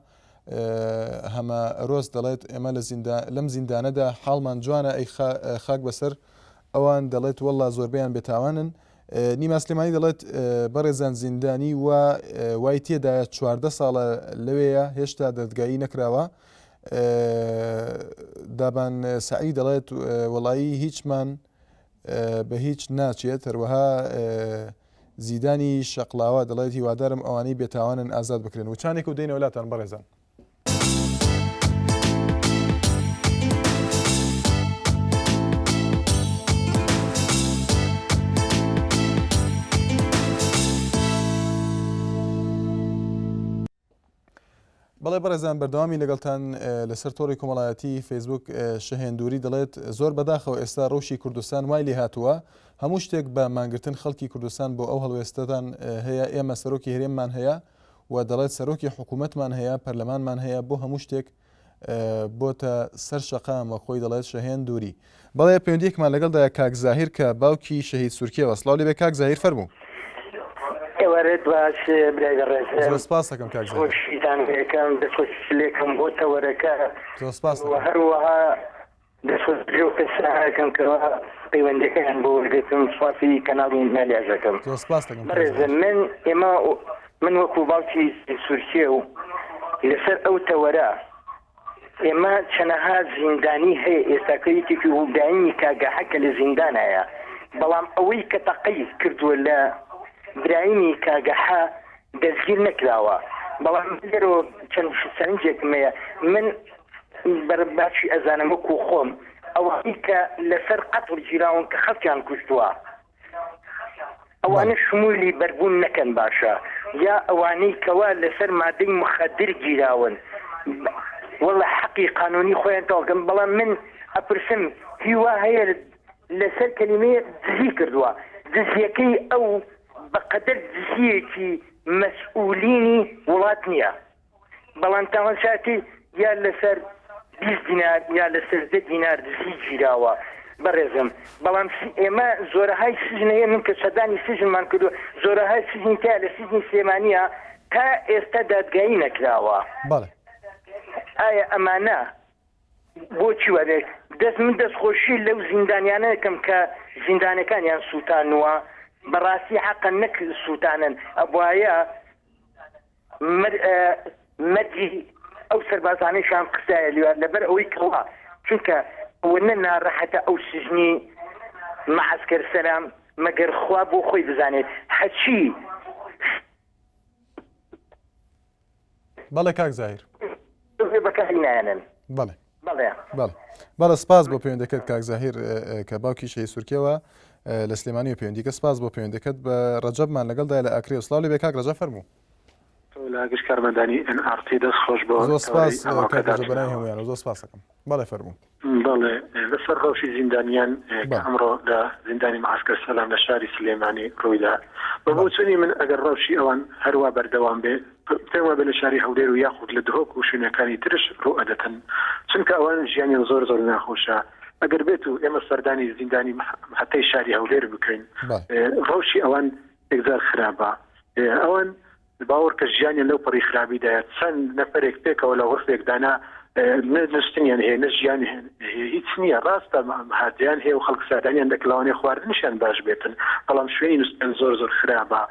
هەمە ڕۆز دەڵێت ئێمە لە زیندا لەم زیندانەدا حاڵمان جوانە ئەی خاک بەسەر ئەوان دەڵێت وەڵا زۆربەیان بێتاوانن. نیما سلێمانی دەڵێت بەڕێزان زیندانی وا وای تێدایە 14 ساڵە لەوێیە هێشتا دەدگایی نەکراوە دابان سعی دەڵێت وەڵایی هیچمان بە هیچ ناچێت هەروەها زیدانی شەقلاوە دەڵێت هیوادارم ئەوانەی بێتاوانن ئازاد بکرێن وچانێک و دەینەوە لاتان بەڕێزان. بەڵێ بەڕێزان بەردەوامی لەگەڵتان لەسەر تۆڕی کۆمەڵایەتی فەیسبوک شەهێن دووری دەڵێت زۆر بەداخەوە ئێستا ڕەوشی کوردستان وای لێ هاتووە هەموو شتێک بە مانگرتن خەڵکی کوردستان بۆ ئەو هەڵوێستەتان هەیە ئێمە سەرۆکی هەرێممان هەیە و دەڵێت سەرۆکی حکوومەتمان هەیە پەرلەمانمان هەیە بۆ هەموو شتێک بۆتە سەر شەقام وەک خۆی دەڵێت شەهێن دووری. بەڵێ پەیوەندیەکمان لەگەڵدایە کاک زاهیر کە باوکی شەهید سورکیەوە سڵاو لێبێ کاک زاهیر فەرموو. ئێوارەت باش برای بەڕێز. زۆر سپاس دەکەم کاک زاهیر. خۆشیتان لێکەم دەستخۆشی لێکەم بۆ تەوەرەکە. زۆر سپاس دەکەم. هەروەها دەستخۆشی لەو کەسانە ئەکەم کەوا پەیوەندیەکەیان بۆ وەرگرتم سوپاسی کەناڵی مالیاش ئەکەم. زۆر سپاس دەکەم کاک بەڕێزم زاهیر. من ئێمە من وەکو باوکی سورکیە و لەسەر ئەو تەوەرە ئێمە چەنەها زیندانی هەیە ئێستاکە یەکێکی هوگداینی کاگەحە کە لە زیندانایە بەڵام ئەوەی کە تەقەی کردووە لە برایمی کاگەحە دەستگیر نەکراوە بەڵام لێرەوە چەند سەرنجێکم هەیە من بەر باشی ئەزانم وەکو خۆم ئەوانەی کە لەسەر قەتڵ گیراون کە خەڵکیان کوشتووە ئەوانە شمولی بەربوون نەکەن باشە یا ئەوانەی کەوا لەسەر مادەی مخدر گیراون واللە حەقی قانونی خۆیان تەواوکەن بەڵام من ئەپرسم هیوا هەیە لەسەر کەلیمەیە دزی کردووە دزیەکەی ئەو بەقەدەر دزیەکی مەسئولینی وڵات نییە بەڵام تاوان ساتی یا لەسەر 20 دینار یا لەسەر دە دینار دزی گیراوە بەڕێزم بەڵام ئێمە زۆرەهای سجن هەیە من کە سەردانی سجنمان کردو زۆرەهای سجنی تیا لە سجنی سلێمانیە تا ئێستا دادگایی نەکراوە بەڵێ ئایا ئەمانە بۆچی وابێ دەست من دەست خۆشی لەو زیندانیانە کەم کە زیندانەکانیان سووتانووە بەڕاستی حەقە نەک سووتانن ئەبواە مەرگی ئەو سەربازانەیشان خستایە لیوار لەبەر ئەوەی کەوا چونکە ئەوەنە ناڕەحەتە ئەو سجنی معسکر سەلام مەگەر خوا بۆ خۆی بزانێت هەچی بەڵێ کاک زاهیر بەکاری نایەنن بەڵێ بەڵێ بەڵێ بەڵێ سپاس بۆ پەیوەندەکەت کاک زاهیر کە باوکی شەهید سورکیەوە لە سلێمانی و پەیوەندیکە سپاس بۆ پەیوەندەکەت بە ڕەجەبمان لەگەڵدای لە ئاکرێ و سڵاو لێ بێ کاک ڕەجەب فەرموو. لە گشت کارمەندانی ئێن ئاڕ تی دەست خۆش بۆ زۆر سپاس کاک ڕەجەب بەناوی هەموویان زۆر سپاس دەکەم بەڵێ فەرموو. بەڵێ لەسەر ڕەوشی زیندانیان کە ئەمڕۆ لە زیندانی معسکەر سەلام لە شاری سلێمانی ڕوویدا بە بۆچوونی من ئەگەر ڕەوشی ئەوان هەروا بەردەوام بێ پێم وابێ لە شاری هەولێر و یاخود لە دهۆک و شوێنەکانی ترش ڕوو ئەدەتن چونکە ئەوان ژیانیان زۆر زۆر ناخۆشە ئەگەر بێت و ئێمە سەردانی زیندانی محەتەی شاری هەولێر بکەین ڕەوشی ئەوان یەکجار خراپە ئەوان باوەڕکە ژیانیان لەو پەڕی خراپیدایە چەند نەفەرێک پێکەوە لە غرفێک دانا نە نووستنیان هەیە نە ژیان هەیە هیچ نییە ڕاستە هادیان هەیە و خەڵک سەردانیان دەکەن لەوانەیە خواردنیشیان باش بێتن بەڵام شوێنی نووستن زۆر زۆر خراپە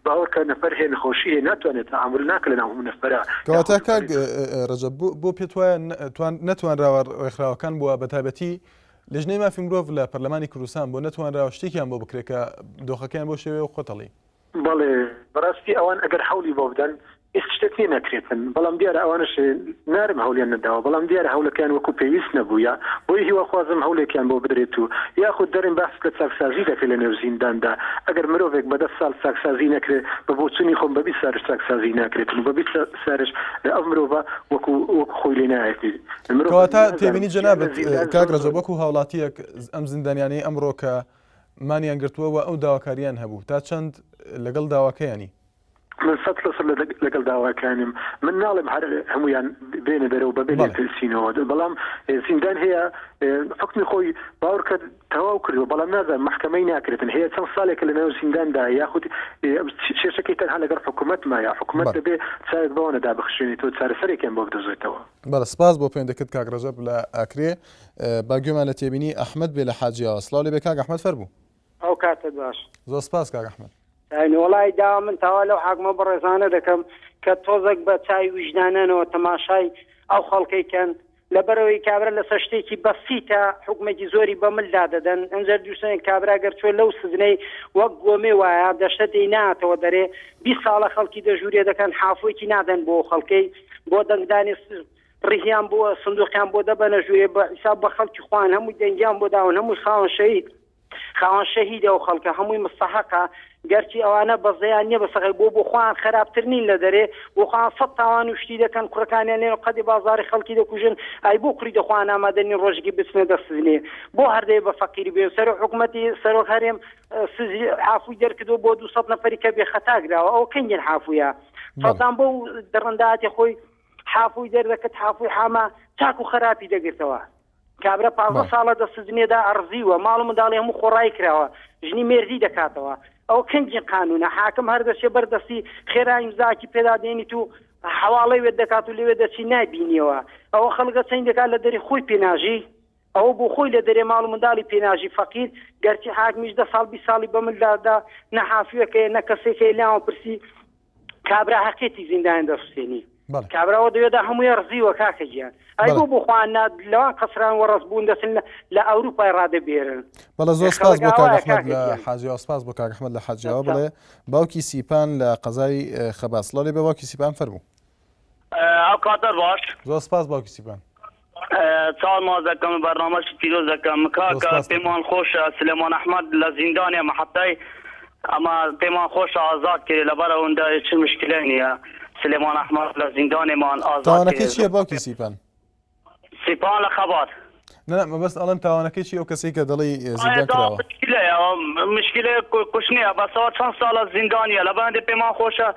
باوەڕکە نەفەر هەیە نەخۆشی هەیە ناتوانێت تەعامول ناکە لەناو هەموو نەفەرە کەواتە کاک ڕەجەب بۆ پێت وایە نەتوانراوە ڕێکخراوەکان بووە بە تایبەتی لیژنەی مافی مرۆڤ لە پەرلەمانی کوردستان بۆ نەتوانراوە شتێکیان بۆ بکرێت کە دۆخەکەیان بۆ شێوەیە و قۆتەڵی بەڵێ بەڕاستی ئەوان ئەگەر هەوڵی بۆ بدەن هیچ شتێک نیە نەکرێتن بەڵام دیارە ئەوانش نارم هەولیان نەداوە بەڵام دیارە هەولەکەیان وەکو پێویست نەبوویە بۆیە هیواخوازم هەولێکیان بۆ بدرێت و یاخود دەرێن باس لە چاکسازی دەکرێت لە نێو زینداندا ئەگەر مرۆڤێک بە دە ساڵ چاکسازی نەکرێت بە بۆچونی خۆم بە 20 سالش چاکسازی ناکرێتن و بە 20 سالش ئەو مرۆڤە وەکو وەکو خۆی لێ نایەت مرۆڤ کەواتە تێبینی جەنابت کاک ڕەجەب وەکو هاوڵاتیەک ئەم زیندانیانەی ئەمڕۆ کە مانیان گرتووە و ئەو داواکارییان هەبوو، تا چەند لەگەڵ داواکەیانی؟ من سەت لە سەت لەگەڵ داواکانیم، من ناڵێم هەر هەموویان بێنە دەرەوە بەبێ لێپرسینەوە، بەڵام زیندان هەیە حوکمی خۆی باوەڕکە تەواو کردووە، بەڵام نازانم مەحکەمەی ناکرێتن، هەیە چەند ساڵێکە لەناو زینداندا یاخود کێشەکەی تەنها لەگەڵ حکومەت مایە، حکومەت دەبێ چاوێک بەوانەدا بخشێنێتەوە چارەسەرێکیان بۆ بدۆزێتەوە. بەڵێ سپاس بۆ پەیوەندەکەت کاک ڕەجەب لە ئاکرێ. با گوێمان لە تێبینی ئەحمەد بێ لە حاجیاوە. سڵاو لێبێ کاک ئەحمەد فەرموو. ئەو کات. کاتت باش. زۆر سپاس کاک ئەحمەد. یانی وەڵای داوا من تاوا لەو حاکمە بەڕێزانە دەکەم کە تۆزێک بە چاوی ویژدانانەوە تەماشای ئەو خەڵکەی کەن لەبەرئەوەی کابرا لەسەر شتێکی بەسیتە حوکمێکی زۆری بە مل دادەدەن ئەنجەر دووسێن کابرا گەر چۆ لەو سجنەی وەک گۆمێ وایە دەشتە دێی ناتەوە دەرێ 20 ساڵە خەڵکی دەژوورێ دەکەن حافوێکی نادەن بۆ خەڵکەی بۆ دەنگدانی ڕیهیان بۆ سندوقیان بۆ دەبەنە ژوورێ بە حیساب بە خەڵکی خوان هەمووی دەنگیان بۆ داون هەمووی خاوەن شەهید خاوەن شەهیدە ئەو خەڵکە هەمووی مستەحەقە گەرچی ئەوانە بەزەیان نیە بەسەخی بۆ بۆ خۆیان خراپتر نین لە دەرێ بۆ خۆیان سەد تاوان و شتی دەکەن کوڕەکانیان لێن قەدی بازاری خەڵکی دەکوژن ئای بۆ کوڕی دەخۆیان ئامادە نین ڕۆژێکی بچنە دەست سجنێ بۆ هەردەیە بە فەقیری بێن سەرۆک حکومەتی سەرۆک هەرێم سزی حافوی دەرکردو بۆ 200 نەفەری کە بێ خەتا کراوە ئەوە کەنگین حافویە سەدام بۆ دڕنداتی خۆی حافوی دەردەکرد حافوی حامە چاک و خراپی دەگرتەوە کابرا 15 ساڵە دە سجنێدا ئەڕزیوە ماڵ و منداڵی هەموو خۆڕایی کراوە ژنی مێردی دەکاتەوە ئەوە کەنگین قانونە حاکم هەر دەچێ بەر دەستی خێرا ئیمزاکی پێدا دێنیت و حواڵەی وێت دەکات و لەوێ دەچی نایبینیەوە ئەوە خەڵکە چەند دەکات لە دەری خۆی پێناژی ئەوە بۆ خۆی لە دەرێ ماڵ و منداڵی پێناژی فەقیر گەرچی حاکمیش دە ساڵ 20 ساڵی بە ملدادا نە حافیەکەیە نە کەسێکەیە لاوە پرسی کابرا هەقێتی زیندان دەسوتێنی کابرا وە دەوێدا هەمووی ڕزیوە کاکە گیان ئەی بۆ بۆ خوان نا لەوان قەسران وەڕەز بوون دەچن لە ئەوروپای ڕادەبێرن بەڵێ زۆر سپاس بۆ کاک ئەحمەد لە حاجیەوە سپاس بۆ کاک ئەحمەد لە حاجیەوە بڵێ باوکی سیپان لە قەزای خەبات سڵاو لێ بێ باوکی سیپان فەرموو ئەو کاتە باش زۆر سپاس باوکی سیپان چاو ماز دەکەم بەرنامەش پیرۆز دەکەم کاکە پێمان خۆشە سلێمان ئەحمەد لە زیندانێ مەحەتای ئەمە پێمان خۆشە ئازاد کرێ لەبەر ئەوەندە چ مشکلەی نییە سلێمان ئەحمەد لە زیندانێمان ئازاد تاوانەکەی چییە باوکی سیپان؟ سیپان لە خەبات. نا نا مەبەست ئەڵێم تاوانەکەی چی ئەو کەسەی کە دەڵێی زیندان کراوە؟ مشکلەیە مشکلەیە کوشتنیە بەسەوە چەند ساڵە زیندانیە لەبەر هەندێ پێمان خۆشە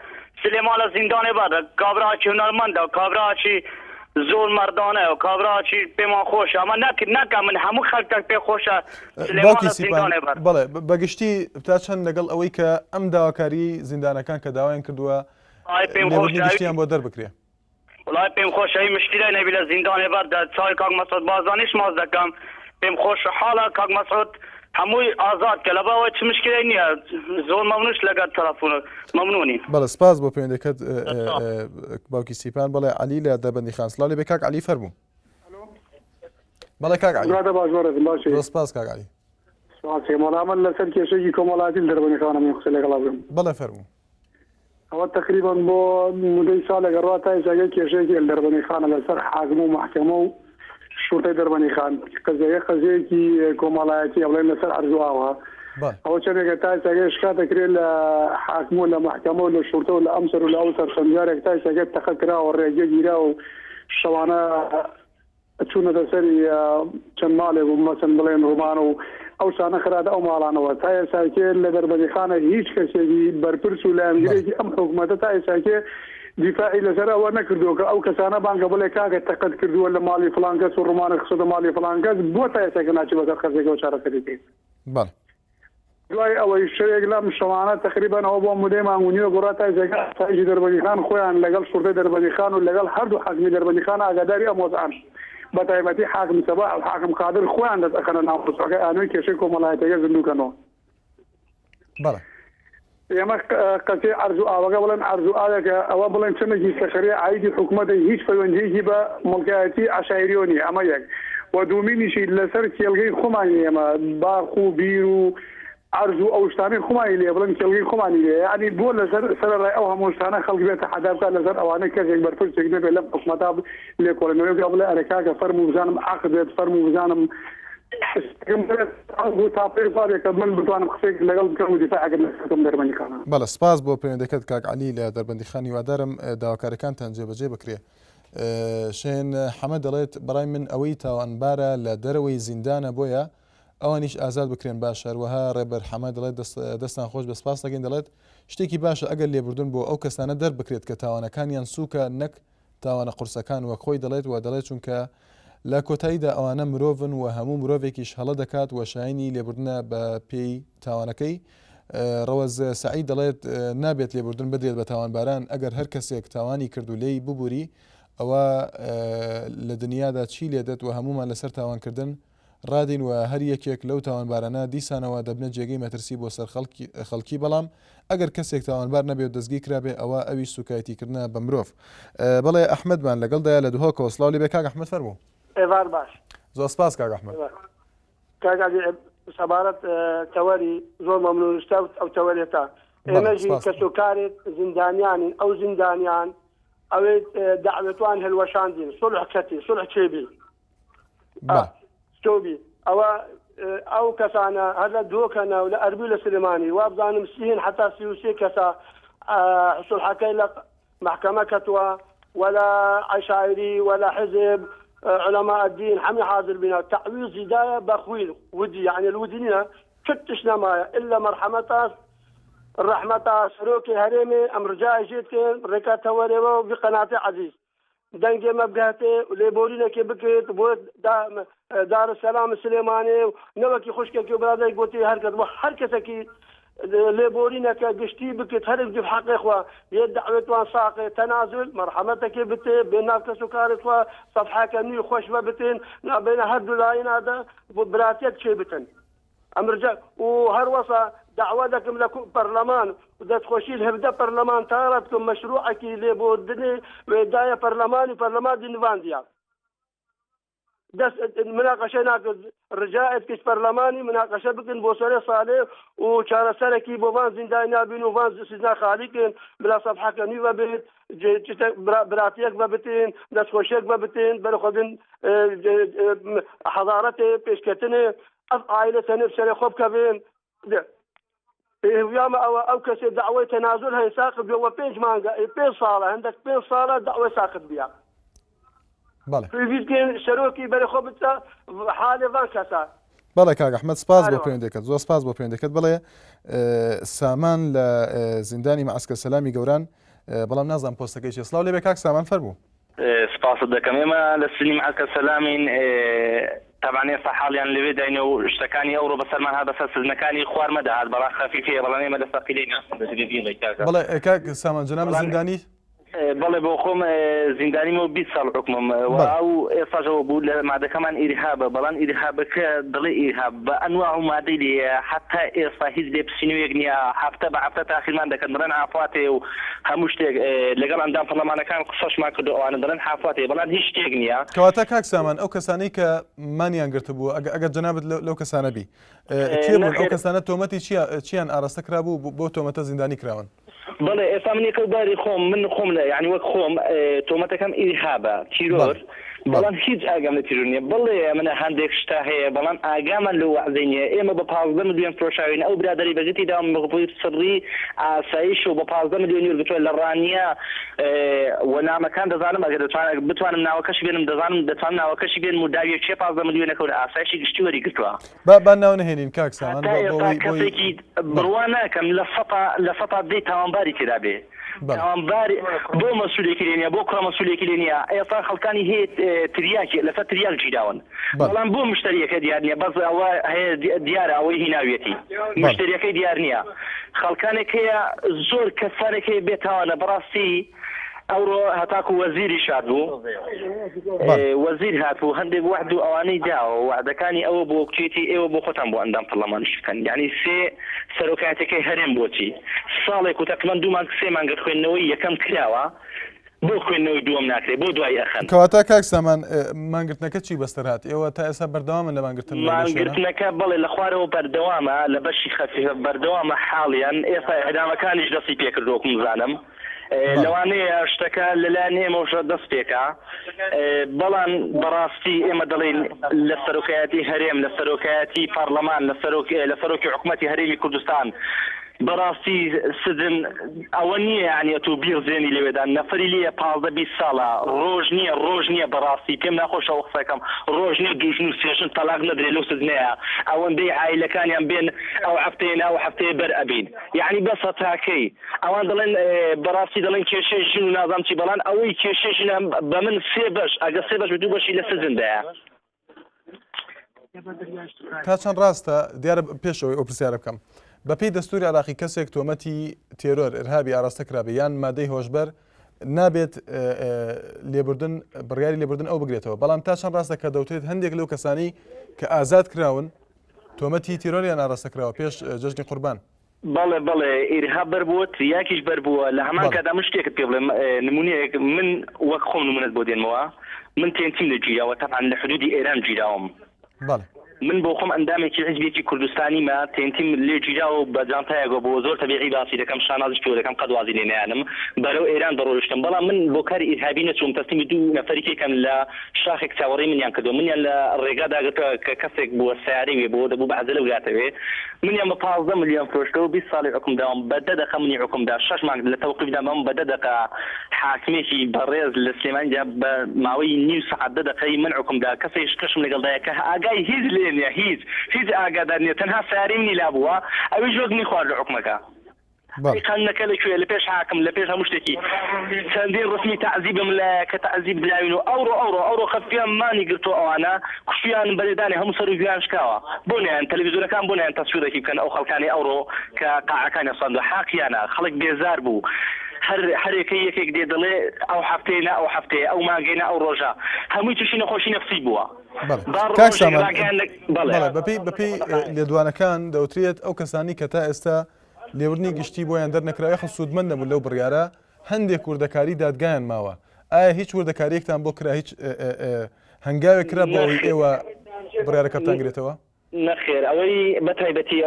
سلێمان لە زیندانێ بەردە کابراکی هونەرمەندە و کابراکی زۆر مەردانەیە و کابراکی پێمان خۆشە ئەمە نەک نەکە من هەموو خەلکەک پێ خۆشە سلێمان باوکی لە سیپان زیندانێ بەردە. بەڵێ بەگشتی تا چەند لەگەڵ ئەوەی کە ئەم داواکاریی زیندانەکان کە داوایان کردووە ئای پێم لێبوردنی خۆشە گشتیان بۆ دەربکرێ؟ وەڵای پێم خۆشە هی مشکیلەی نەبی لە زیندانێ بەردە چاوی کاک مەسعود بارزانیش ماچ دەکەم پێم خۆشە حاڵە کاک مەسعود هەمووی ئازاد کە لەبەر ئەوەی چ مشکیلەی نییە زۆر مەمنونش لەگەر تەلەفونت مەمنونین. بەڵێ سپاس بۆ پەیوەندەکەت باوکی سیپان بەڵێ عەلی لە دەربەندیخان سڵاو لێ بێ کاک عەلی فەرموو. بەڵێ کاک عەلی. برادە باش بەڕێزم باشی. زۆر سپاس کاک عەلی. سپاس وەڵا من لەسەر کێشەیەکی کۆمەڵایەتی لە دەربەندیخانم من قسە لەگەڵا بکەم. بەڵێ فەرموو. ئەوە تەقریبەن بۆ مودەی ساڵێک ئەڕوا تا ئێستا کێشەیەکی ال دەربەنیخانە لەسەر حاکم و مەحکەمە و شوڕتەی دەربەنیخان قەزیەکە قەزیەیەکی کۆمەڵایەتیە بڵێن لەسەر عەرز و ئاوە ئەوە چەندێکە تا ئێستا شکات دەکرێت لە حاکم و لە مەحکەمە و لە شوڕتە و لە ئەم سەر و لە ئەو سەر چەند جارێک تا ئێستا تەقە کراوە ڕێگە گیراوە و شەوانە چوونەتە سەری چەند ماڵێک و مەسەن بڵێن ڕومان و ئەو شتانە خراتە ئەو ماڵانەوە تا ئێساکێ لە دەربەندیخانە هیچ کەسێکی بەرپرس و لایەنگرێکی ئەم حکومەتە تا ئێساکێ دیفاعی لەسەر ئەوە نەکردووە کە ئەو کەسانە بانگە بڵێ کاکە تەقەت کردووە لە ماڵی فڵان کەس و ڕومانت خستۆتە ماڵی فڵان کەس بۆ تا ئێساکە ناچی بەسەر خەرجەکەوە چارەسەری بکەیت. بەڵێ. دوای ئەوەی شەوێک لەم شەوانە تەقریبەن ئەوە بۆ مودەی مانگ و نیوە گۆڕا تا جێگا ئاسایشی دەربەندیخان خۆیان لەگەڵ شوڕتەی دەربەندیخان و لەگەڵ هەردوو حاکمی دەربەندیخان ئاگاداری ئەم وەزعەن بە تایبەتی حاکم سەباح و حاکم قادر خۆیان دەست ئەخەنە ناو مەوزوعەکە ئەیانەوێ کێشەی کۆمەڵایەتیەکە زیندوو کەنەوە. بەڵێ. ئێمە قەزیەی عەرز و ئاوەکە بڵێن عەرز و ئاوێکە ئەوە بڵێن چەمێکی سەخریە عایدی حکومەتە هیچ پەیوەندیەکی بە موڵکایەتی عەشایریەوە نیە ئەمە یەک و دوومینیشی لەسەر کێڵگەی خۆمانی ئێمە باخ و بیر و عەرز و ئەو شتانەی خۆمانی لێ بڵێن کێڵگەی خۆمانی لێ یعنی بۆ لەسەر سەرەڕای ئەو هەموو شتانە خەڵک بێت تەحەدا بکات لەسەر ئەوانەی کەسێک بەرپرسێک نەبێت لەم حکومەتا لێکۆڵینەوە بکات بڵێ ئەرێ کاکە فەرموو بزانم عەقد بێت فەرموو بزانم بەڵێ سپاس بۆ پەیوەندەکەت کاک عەلی لە دەربەندیخان هیوادارم داواکاریەکانتان جێبەجێ بکرێ شێن حەمە دەڵێت بەڕای من ئەوەی تاوانبارە لە دەرەوەی زیندانە بۆیە ئەوانیش ئازاد بکرێن باش هەروەها ڕێبەر حەمە دەڵێت دەستان خۆش بە سپاس دەگەین دەڵێت شتێکی باشە ئەگەر لێبوردن بۆ ئەو کەسانە دەربکرێت کە تاوانەکانیان سووکە نەک تاوانە قورسەکان وەک خۆی دەڵێت و دەڵێت چونکە لە کۆتاییدا ئەوانە مرۆڤن و هەموو مرۆڤێکیش هەڵە دەکات و شایەنی لێبوردنە بە پێی تاوانەکەی. ڕەوەز سەعید دەڵێت نابێت لێبوردن بدرێت بە تاوانباران ئەگەر هەر کەسێک تاوانی کرد و لێی ببوری ئەوە لە دنیادا چی لێدێت و هەمومان لەسەر تاوانکردن. ڕادێین و هەر یەکێک لەو تاوانبارانە دیسانەوە دەبنە جێگەی مەترسی بۆ سەر خەڵکی بەڵام ئەگەر کەسێک تاوانبار نەبێ و دەستگیر کرابێ ئەوا ئەویش سوکایەتی کردنە بە مرۆڤ. بەڵێ ئەحمەدمان لەگەڵدایە لە دهۆکەوە سڵاو لێبێ کاک ئەحمەد فەرموو. ئێوار باش. زۆر سپاس کاک ئەحمەد. کاک عەلی سەبارەت تەوەری زۆر مەمنون شتە ئەو تەوەرێتە ئێمە ژی کەس و کارێت زیندانیانین ئەو زیندانیان ئەوێ دەعوێتوان هەلوەشاندین سڵح کەتی سڵح چێبی تۆبی ئەوە ئەو کەسانە هەر لە دۆکەنە و لە ئەربی لە سلێمانی وابزانم سیهن حتا 33 کەسە سڵحەکەی لە محکمە کەتوە ولا عشایری ولا حزب علماء الدين حمي حاضر بنا تعويض داية بخويل ودي يعني الودي نينا شتش نمايا إلا مرحمة الرحمة سروكي هريمي أم رجاء جيت ركا توري بقناة عزيز دەنگێ مە بگاتێ و لێبۆرینێکێ بکرێت بۆ دارالسلام سلێمانێ و نەوەکی خوشکێکی و برادەرێک گۆتی هەر کەس بۆ هەر کەسەکی لێبۆرینەکە گشتی بکرێت هەرێک جب حەقێ خوا یە دەعوێتوان ساقێ تەنازل مەرحەمەتەکێ بتێ بێ ناو کەس و کارێ خوا سەفحەکە نوی خوەش بە بتێن نابینە هەردوو لاینا دە بۆ براتیەک چێ بتن. ئەمرجە و هەروەسا دەعوا دەکم لە پەرلەمان و دەستخۆشی لە هەڤدە پەرلەمانتارە دکم مەشروعەکی لێبۆردنێ وێ دایە پەرلەمان و پەرلەمان دی نڤاندیە دەست مناقەشە ناکرد رجاء کچ پەرلەمانی مناقەشە بکن بۆ سەرێ سالێ و چارەسەرەکی بۆ وان زیندانی نابین و وان سزنا خالی کن بلا سەفحەکە نوی بێت براتیەک بە بتین دەستخۆشیەک بە بتین بەرخۆدن حەزارەتێ پێشکەتنێ ئەف عایلە تەنێ بسەرێ خۆ بکەڤێن هێویامە ئەوە ئەو کەسێ داوای تەنازول هەیە ساقت بێ وە پێنج مانگە ئێ پێنج ساڵە هەندێک پێنج ساڵە داوای ساقت بیە بەڵێ پێویستکەین سەرۆکی بەرێ خۆ بچە حالێ ڤان کەسە بەڵێ کاک ئەحمەد سپاس بۆ پەیوەندەکەت زۆر سپاس بۆ پەیوەندەکەت بڵێ سامان لە زیندانی مەعسکەر سەلامی گەوران بەڵام نازانم پۆستەکەی چیە سڵاو لێبێ کاک سامان فەرموو. سپاست دەکەم ئێمە لە سنی معسکر سەلامین تەبعەن ئێستا حاڵیان لەوێ داینە و شتەکانی ئەوڕۆ بەسەرمان هات بەسەر سزنەکانی خوار مەدەهات بەڵام خەفیفەیە بەڵام ئێمە لە سەقیلەی دەتەوێ بیڵێی کاکە. بەڵێ کاک سامان جەنابت زیندانی؟ بەڵێ بۆ خۆم زیندانیم و 20 ساڵ حوکمم و ئەو ئێستاش ئەوە بوو لە مادەکەمان ئیرهابە بەڵام ئیرهابەکە دەڵێ ئیرهاب بە ئەنواع و مادەی لێیە حەتا ئێستا هیچ لێپرسینەوەیەک نییە هەفتە بە هەفتە تاخیرمان دەکەن دەڵێن عافوات هەیە و هەموو شتێک لەگەڵ ئەندام پەڕلەمانەکان قسەشمان کردو ئەوانە دەڵێن حافات هەیە بەڵام هیچ شتێک نییە. کەواتە کاک سامان ئەو کەسانەی کە مانیان گرتبوو ئەگەر جەنابت لەو کەسانە بی کێ بوون ئەو کەسانە تۆمەتی چیان ئاراستە کرابوو بۆ تۆمەتە زیندانی کراون؟ بەڵێ ئێستا من یەکەو باری خۆم من خۆم لە یانی وەک خۆم تۆمەتەکەم ئیرهابە تیرۆر بەڵام هیچ ئاگام لە تیرۆر نییە بەڵێ ئەمنە هەندێک شتە هەیە بەڵام ئاگامان لەو وەعزەی نییە ئێمە بە 15 ملیۆن فرۆشاوین ئەو برادەری بەگرتی داوم بەهۆی سڕی ئاسایش و بە 15 ملیۆن وەرگرتووە لە ڕانیە و نامەکان دەزانم ئەگەر دەتوانم بتوانم ناوەکەشی بێنم دەزانم دەتوانم ناوەکەشی بێنم و داویە کێ 15 ملیۆنەکە و لە ئاسایشی گشتی وەری گرتووە با با ناو نەهێنین کاک سامان هەتا ئێستا کەسێکی بڕوا ناکەم لە سەتا لە سەتا دەی تاوانباری تێدا بێ تاوانبار بۆ مەسولێکی لێ نیە بۆ کوڕە مەسولێکی لێ نیە ئێستا خەڵکانی هەیە تریاکی لەسەر تریاک گیراون بەڵام بۆ مشتریەکە دیار نیە بەس ئەوە هەیە دیارە ئەوەی هیناویەتی مشتریەکەی دیار نیە خەڵکانێک هەیە زۆر کەسانێک هەیە بێتاوانە بەڕاستی ئەوڕۆ هەتاکو وەزیریش هاتبوو وەزیر هاتبوو هەندێک وەعد و ئەوانەی داوە وەعدەکانی ئەوە بۆ کچێتی ئێوە بۆ خۆتان بۆ ئەندام پەرلەمانیش بکەن یعنی سێ سەرۆکایەتەکەی هەرێم بۆچی ساڵێک و تەقریبا دوو مانگ سێ مانگە خوێندنەوەی یەکەم کراوە بۆ خوێندنەوەی دووەم ناکرێ بۆ دوای ئەخەن. کەواتە کاک سامان مانگرتنەکە چی بەسەر هات؟ ئێوە تا ئێستا بەردەوامن لە مانگرتن لەو شوێنە؟ مانگرتنەکە بەڵێ لە خوارەوە بەردەوامە لە بەشی خەفیفە بەردەوامە حاڵیان ئێستا ئیعدامەکانیش دەستی پێکردووە وەکو بزانم لەوانەیە شتەکە لەلایەن ئێمەوشە دەست پێکا بەڵام بەڕاستی ئێمە دەڵێین لە سەرۆکایەتی هەرێم لە سەرۆکایەتی پەڕلەمان لە سەرۆک لە سەرۆکی حکومەتی هەرێمی کوردستان بەڕاستی سجن ئەوە نییە یعنی ئەتوو بیڕزێنی لەوێدا نەفەری لێیە 15 20 ساڵە ڕۆژ نییە ڕۆژ نییە بەڕاستی پێم ناخۆشە ئەو قسەکەم ڕۆژ نییە دوو ژن و سێ ژن تەلاق نەدرێ لەو سجنەیە ئەوەندەی عایلەکانیان بێن ئەو هەفتەیە نا ئەو هەفتەیە بەر ئەبین یعنی بەسە تاکەی ئەوان دەڵێن بەڕاستی دەڵێن کێشەی ژن و نازانم چی بەڵام ئەوەی کێشەی ژنە بە من سێ بەش ئەگەر سێ بەش دوو بەشی لە سجندایە. تا چەند ڕاستە دیارە پێشەوەی ئەو پرسیارە بکەم بەپێی دەستوری عراقی کەسێک تۆمەتی تێرۆر ئرهابی ئاراستە کرابێ یان مادەی هۆشبەر نابێت لێبوردن بڕیاری لێبوردن ئەو بگرێتەوە بەڵام تا چەند ڕاستە کە دەوترێت هەندێک لەو کەسانی کە ئازاد کراون تۆمەتی تیرۆریان ئاراستە کراوە پێش جەژنی قوربان. بەڵێ بەڵێ ئیرهاب بەر بووە تریاکیش بەر بووە لە هەمان کاتدا من شتێکت پێ بڵێم نمونەیەک من وەک خۆم نمونەت بۆ دێنمەوە من تێنتیم لێ گیراوە تەبعەن لە حدودی ئێران گیراوم بەڵێ. من بۆ خۆم ئەندامێکی حیزبێکی کوردستانیمە تێنتیم لێ گیراوە و بە جانتایەکەوە بۆ زۆر تەبیعی باسی دەکەم شانازیش پێوە دەکەم قەت وازی لێ نایەنم بەرەو ئێران دەڕۆیشتم بەڵام من بۆ کاری ئیرهابی نەچووم تەسلیمی دوو نەفەری کەم لە شاخێک چاوەڕێی منیان کردووە منیان لە ڕێگا داگرتووە کە کەسێک بووە سەیارەی وێ بووە دەبوو بە عەجەلە بگاتەوێ منیان بە 15 ملیۆن فرۆشتەوە 20 ساڵی حوکم داوم بە دە دەقە منی حوکم دا شەش مانگ لە تەوقیف دامام بە دە دەقە حاکمێکی بەڕێز لە سلێمانی دا بە ماوەی نیو سەعات دە دەقەی من حوکم دا کەسێکیش کەشم لەگەڵدایە کە ئاگای هیچ لێ نیە هیچ هیچ ئاگادار نیە تەنها سەیارەی منی لابووە ئەویش وەک منی خواردوە حوکمەکە. ئەی قانونەکە لە کوێیە لە پێش حاکم لە پێش هەموو شتێکی چەندین ڕسمی تەعزیبم لایە کە تەعزیب دراوین و ئەوڕۆ ئەوڕۆ ئەوڕۆ خەفیان مانی گرتووە ئەوانە کوشتویانن بە لێدانێ هەموو سەر و گوێیان شکاوە بۆ نایەن تەلەفیزۆنەکان بۆ نایەن تەسویڕێکی بکەن ئەو خەڵکانەی ئەوڕۆ کە قاعەکانیان سوتاندوە حاقیانە خەڵک بێزار بوو هەر هەرێکەی یەکێک دێ دەڵێ ئەو هەفتەیە نا ئەو هەفتەیە ئەو مانگەی نا ئەو ڕۆژە هەمووی توشی نەخۆشی نەفسی بووە بەڵێ با کاک ڕۆژێک سامان ڕاگەیان لە بەڵێ بەڵێ بەپێی بەپێی لێدوانەکان دەوترێت ئەو کەسانی کە تا ئێستا لێبوردنی گشتی بۆیان دەرنەکرا یاخود سوودمەند نەبوون لەو بڕیارە، هەندێک وردەکاری دادگایان ماوە، ئایا هیچ وردەکارییەکتان بۆ کرا، هیچ هەنگاوێک کرا بۆ ئەوەی ئێوە بڕیارەکە بتانگرێتەوە؟ نەخێر، ئەوەی بە تایبەتی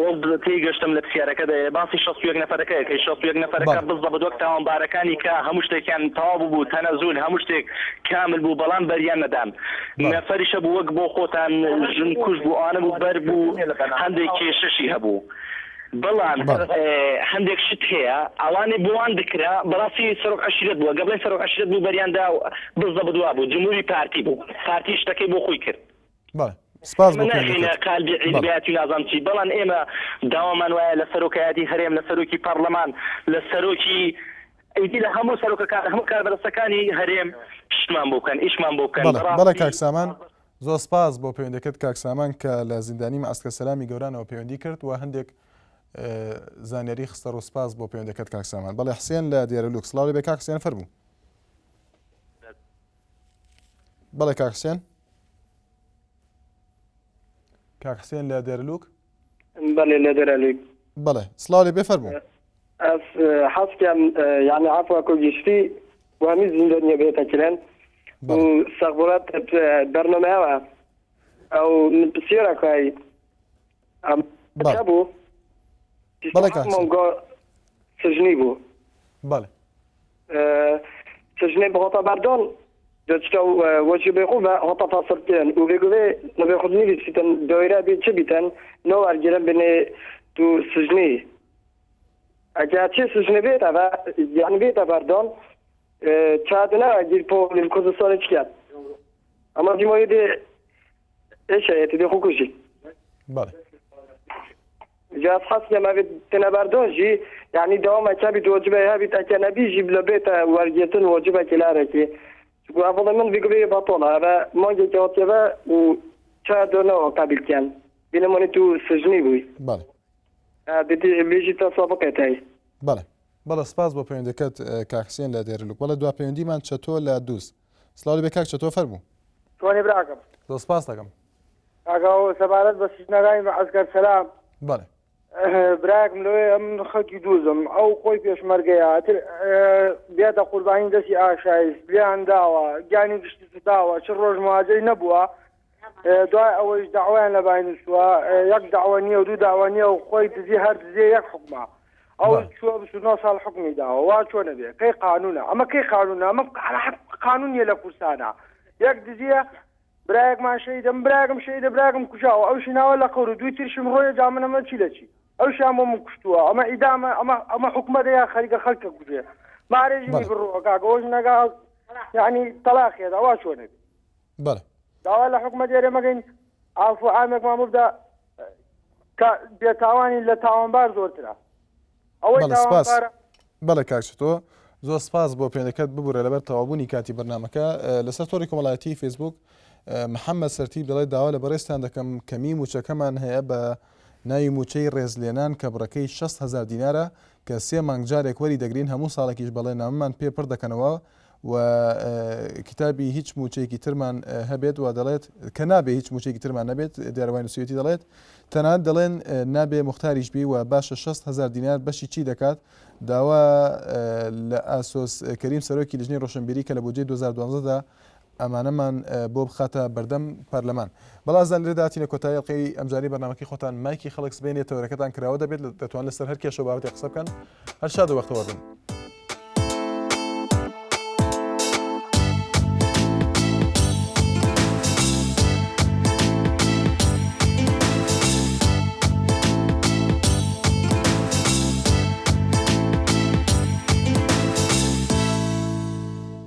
وەک تێیگەشتم لە پرسیارەکەت باسی 61 نەفەرەکە ئەکەی، 61 نەفەرەکە بەڵێ. بزەبت وەک تاوانبارەکانی کە هەموو شتێکیان تەواو ببوو، تەنەزول هەموو شتێک کامل بوو، بەڵام بەریان نەدان. بەڵێ. نەفەریش هەبوو وەک بۆ خۆتان ژن کوژ بوو ئەوانە بوو بەر بوو هەندێک کێشەشی هەبوو بەڵام بەڵێ. هەندێک شت هەیە ئەوانەی بۆوان دکرا بەڕاستی سەرۆک عەشیرەت بووە گە بڵێن سەرۆک عەشیرەت بوو بەریان دا بزەبت وابوو جمهوری پارتی بوو پارتی شتەکەی بۆ خۆی کرد. بەڵێ سپاس ئێمە بۆ ناخەینە پەیوەندیەکەت. قالبی بەڵێ. حیزبایەتی و نازانم چی بەڵام ئێمە داوامان وایە لە سەرۆکایەتی هەرێم لە سەرۆکی پەڕلەمان لە سەرۆکی ئیدی لە هەموو سەرۆکەکان هەموو کاربەدەستەکانی هەرێم شتمان بۆ بکەن ئیشمان بۆ بکەن بەڵێ بەڵێ بەڕاستی کاک سامان زۆر سپاس بۆ پەیوەندەکەت کاک سامان کە لە زیندانی مەعسکەر سەلامی گەورانەوە پەیوەندی کرد و هەندێک زانیاری خستە ڕوو سپاس بۆ پەیوەندەکەت کاک سامان بەڵێ حسێن لە دێرەلوک سڵاو لێ بێ کاک حسێن فەرموو بەڵێ کاک حسێن کاک حسێن لە دێرەلوک بەڵێ لە دێرەلوک بەڵێ سڵاو لێ بێ فەرموو ئەس حەزکەم یعنی عەفوە کو گشتی و هەمی زیندانیە بێتە کرن و سەغبوڵات بەرنامەوە ئەو من پرسیارە کای ئەم بەڵێ بوو بەڵێ کاک حسێن. مانگا سجنی بوو بەڵێ سجنی بهاتە بەردان دەچتە وەجبێ خو بە هاتە فەسڵکردن و بێگوێ نەبێ خود نویسیتن دایرە بێ چ بیتن ناوەرگرن بنێ تو سجنی ئەگەر چی سجنی بێتە بە یعنی بێتە بەردان چادنە گیر پۆلیس کوردستانی چ کرد ئەمە دیمۆی دێ ئێشەیەتی دێ خۆکوژی بەڵێ جا حەز کەم ئەبێت تنە بەردان ژی یعنی دەوام ئەکە بیت واجبە هەبیت ئەکە نەبی ژی لە بێتە وەرگرتن واجبە کلارێکی چونکە ئەڤڵە من بگوێ بەتۆڵە ئەvە مانگێکی هاتیەوە و چا دۆنەوە قابیل کەن بینەمانی تو سجنی بووی بەڵێ بێژی تا سابقێتای بەڵێ بەڵێ سپاس بۆ پەیوەندەکەت کاک حسێن لە دێرلوک بەڵێ دوا پەیوەندیمان چەتۆ لە دووز سڵاو لێ بێ کاک چەتۆ فەرموو چۆنی براکەم زۆر سپاس دەکەم کاکە ئەوە سەبارەت بە سجنەکانی مەعەسکەر سەلام بەڵێ برایەکم لەوێ من خەڵکی دووزم ئەو خۆی پێشمەرگەیە ئەتر بێتە قوربانی دەستی ئاشایش لێیان داوە گیانی گشتی سوتاوە چ ڕۆژ مواجەی نەبووە دوای ئەوەیش داوایان لە بای نووسووە یەک داوە نییە و دوو داوە نییە و خۆی دزی هەر دزیە یەک حکومە ئەو چووە 29 ساڵ حکومی داوە وا چۆنە بێ کەی قانونە ئەمە کەی قانونە ئەمە قانون نییە لە کوردستانە یەک دزیە برایەکمان شەهیدە من برایەکم شەهیدە برایەکم کوژاوە ئەوشی ناوە لە قەور و دووی ترشم ڕۆیە جا من ئەمە چی لە چی ئەوشیان بۆ من کوشتووە ئەمە ئیدامە ئەمە ئەمە حکومەتە یا خەریکە خەڵکە کوژێ مارێژنی بەڵێ. بڕۆ کاکە ئەوش نەگا یعنی تەلاقێدا وا چۆنە بێ بەڵێ داوا لە حکومەت ئێرە مەگەین عافو عامێکمان بۆ بدە کە بێتاوانی لە تاوانبار زۆرترە ئەوەی بەڵێ سپاس. تاوانبارە بەڵێ کاک چەتۆ زۆر سپاس بۆ پێنەکەت ببورە لەبەر تەواوبوونی کاتی بەرنامەکە لەسەر تۆڕی کۆمەڵایەتی فەیسبوک محەممەد سەرتیپ دەڵێت داوا لە بەڕێزتان دەکەم کەمی مووچەکەمان هەیە بە ناوی مووچەی ڕێزلێنان کە بڕەکەی 6 هزار دینارە کە سێ مانگ جارێک وەری دەگرین هەموو ساڵێکیش بەڵێننامەمان پێ پڕ دەکەنەوە و کتابی هیچ موچەیەکی ترمان هەبێت و دەڵێت کە نابێ هیچ موچەیەکی ترمان نەبێت دیارەوای نووسیوێتی دەڵێت تەنانەت دەڵێن نابێ مختاریش بی و باشە 6 هزار دینار بەشی چی دەکات داوا لە ئاسۆس کەریم سەرۆکی لژنەی ڕۆشنبیری کە لە بودجەی 2012 دا ئەمانەمان بۆ بخاتە بەردەم پەرلەمان. بەڵازان لێرەدا هاتینە کۆتایی ئەڵقەی ئەمجارەی بەرنامەکەی خۆتان مایکی خەڵک سبەینێ تەوەرەکەتان کراوە دەبێت دەتوان لەسەر هەر کێشە و بابەتێک قسە بکەن هەر شاد و بەختەوەر بن.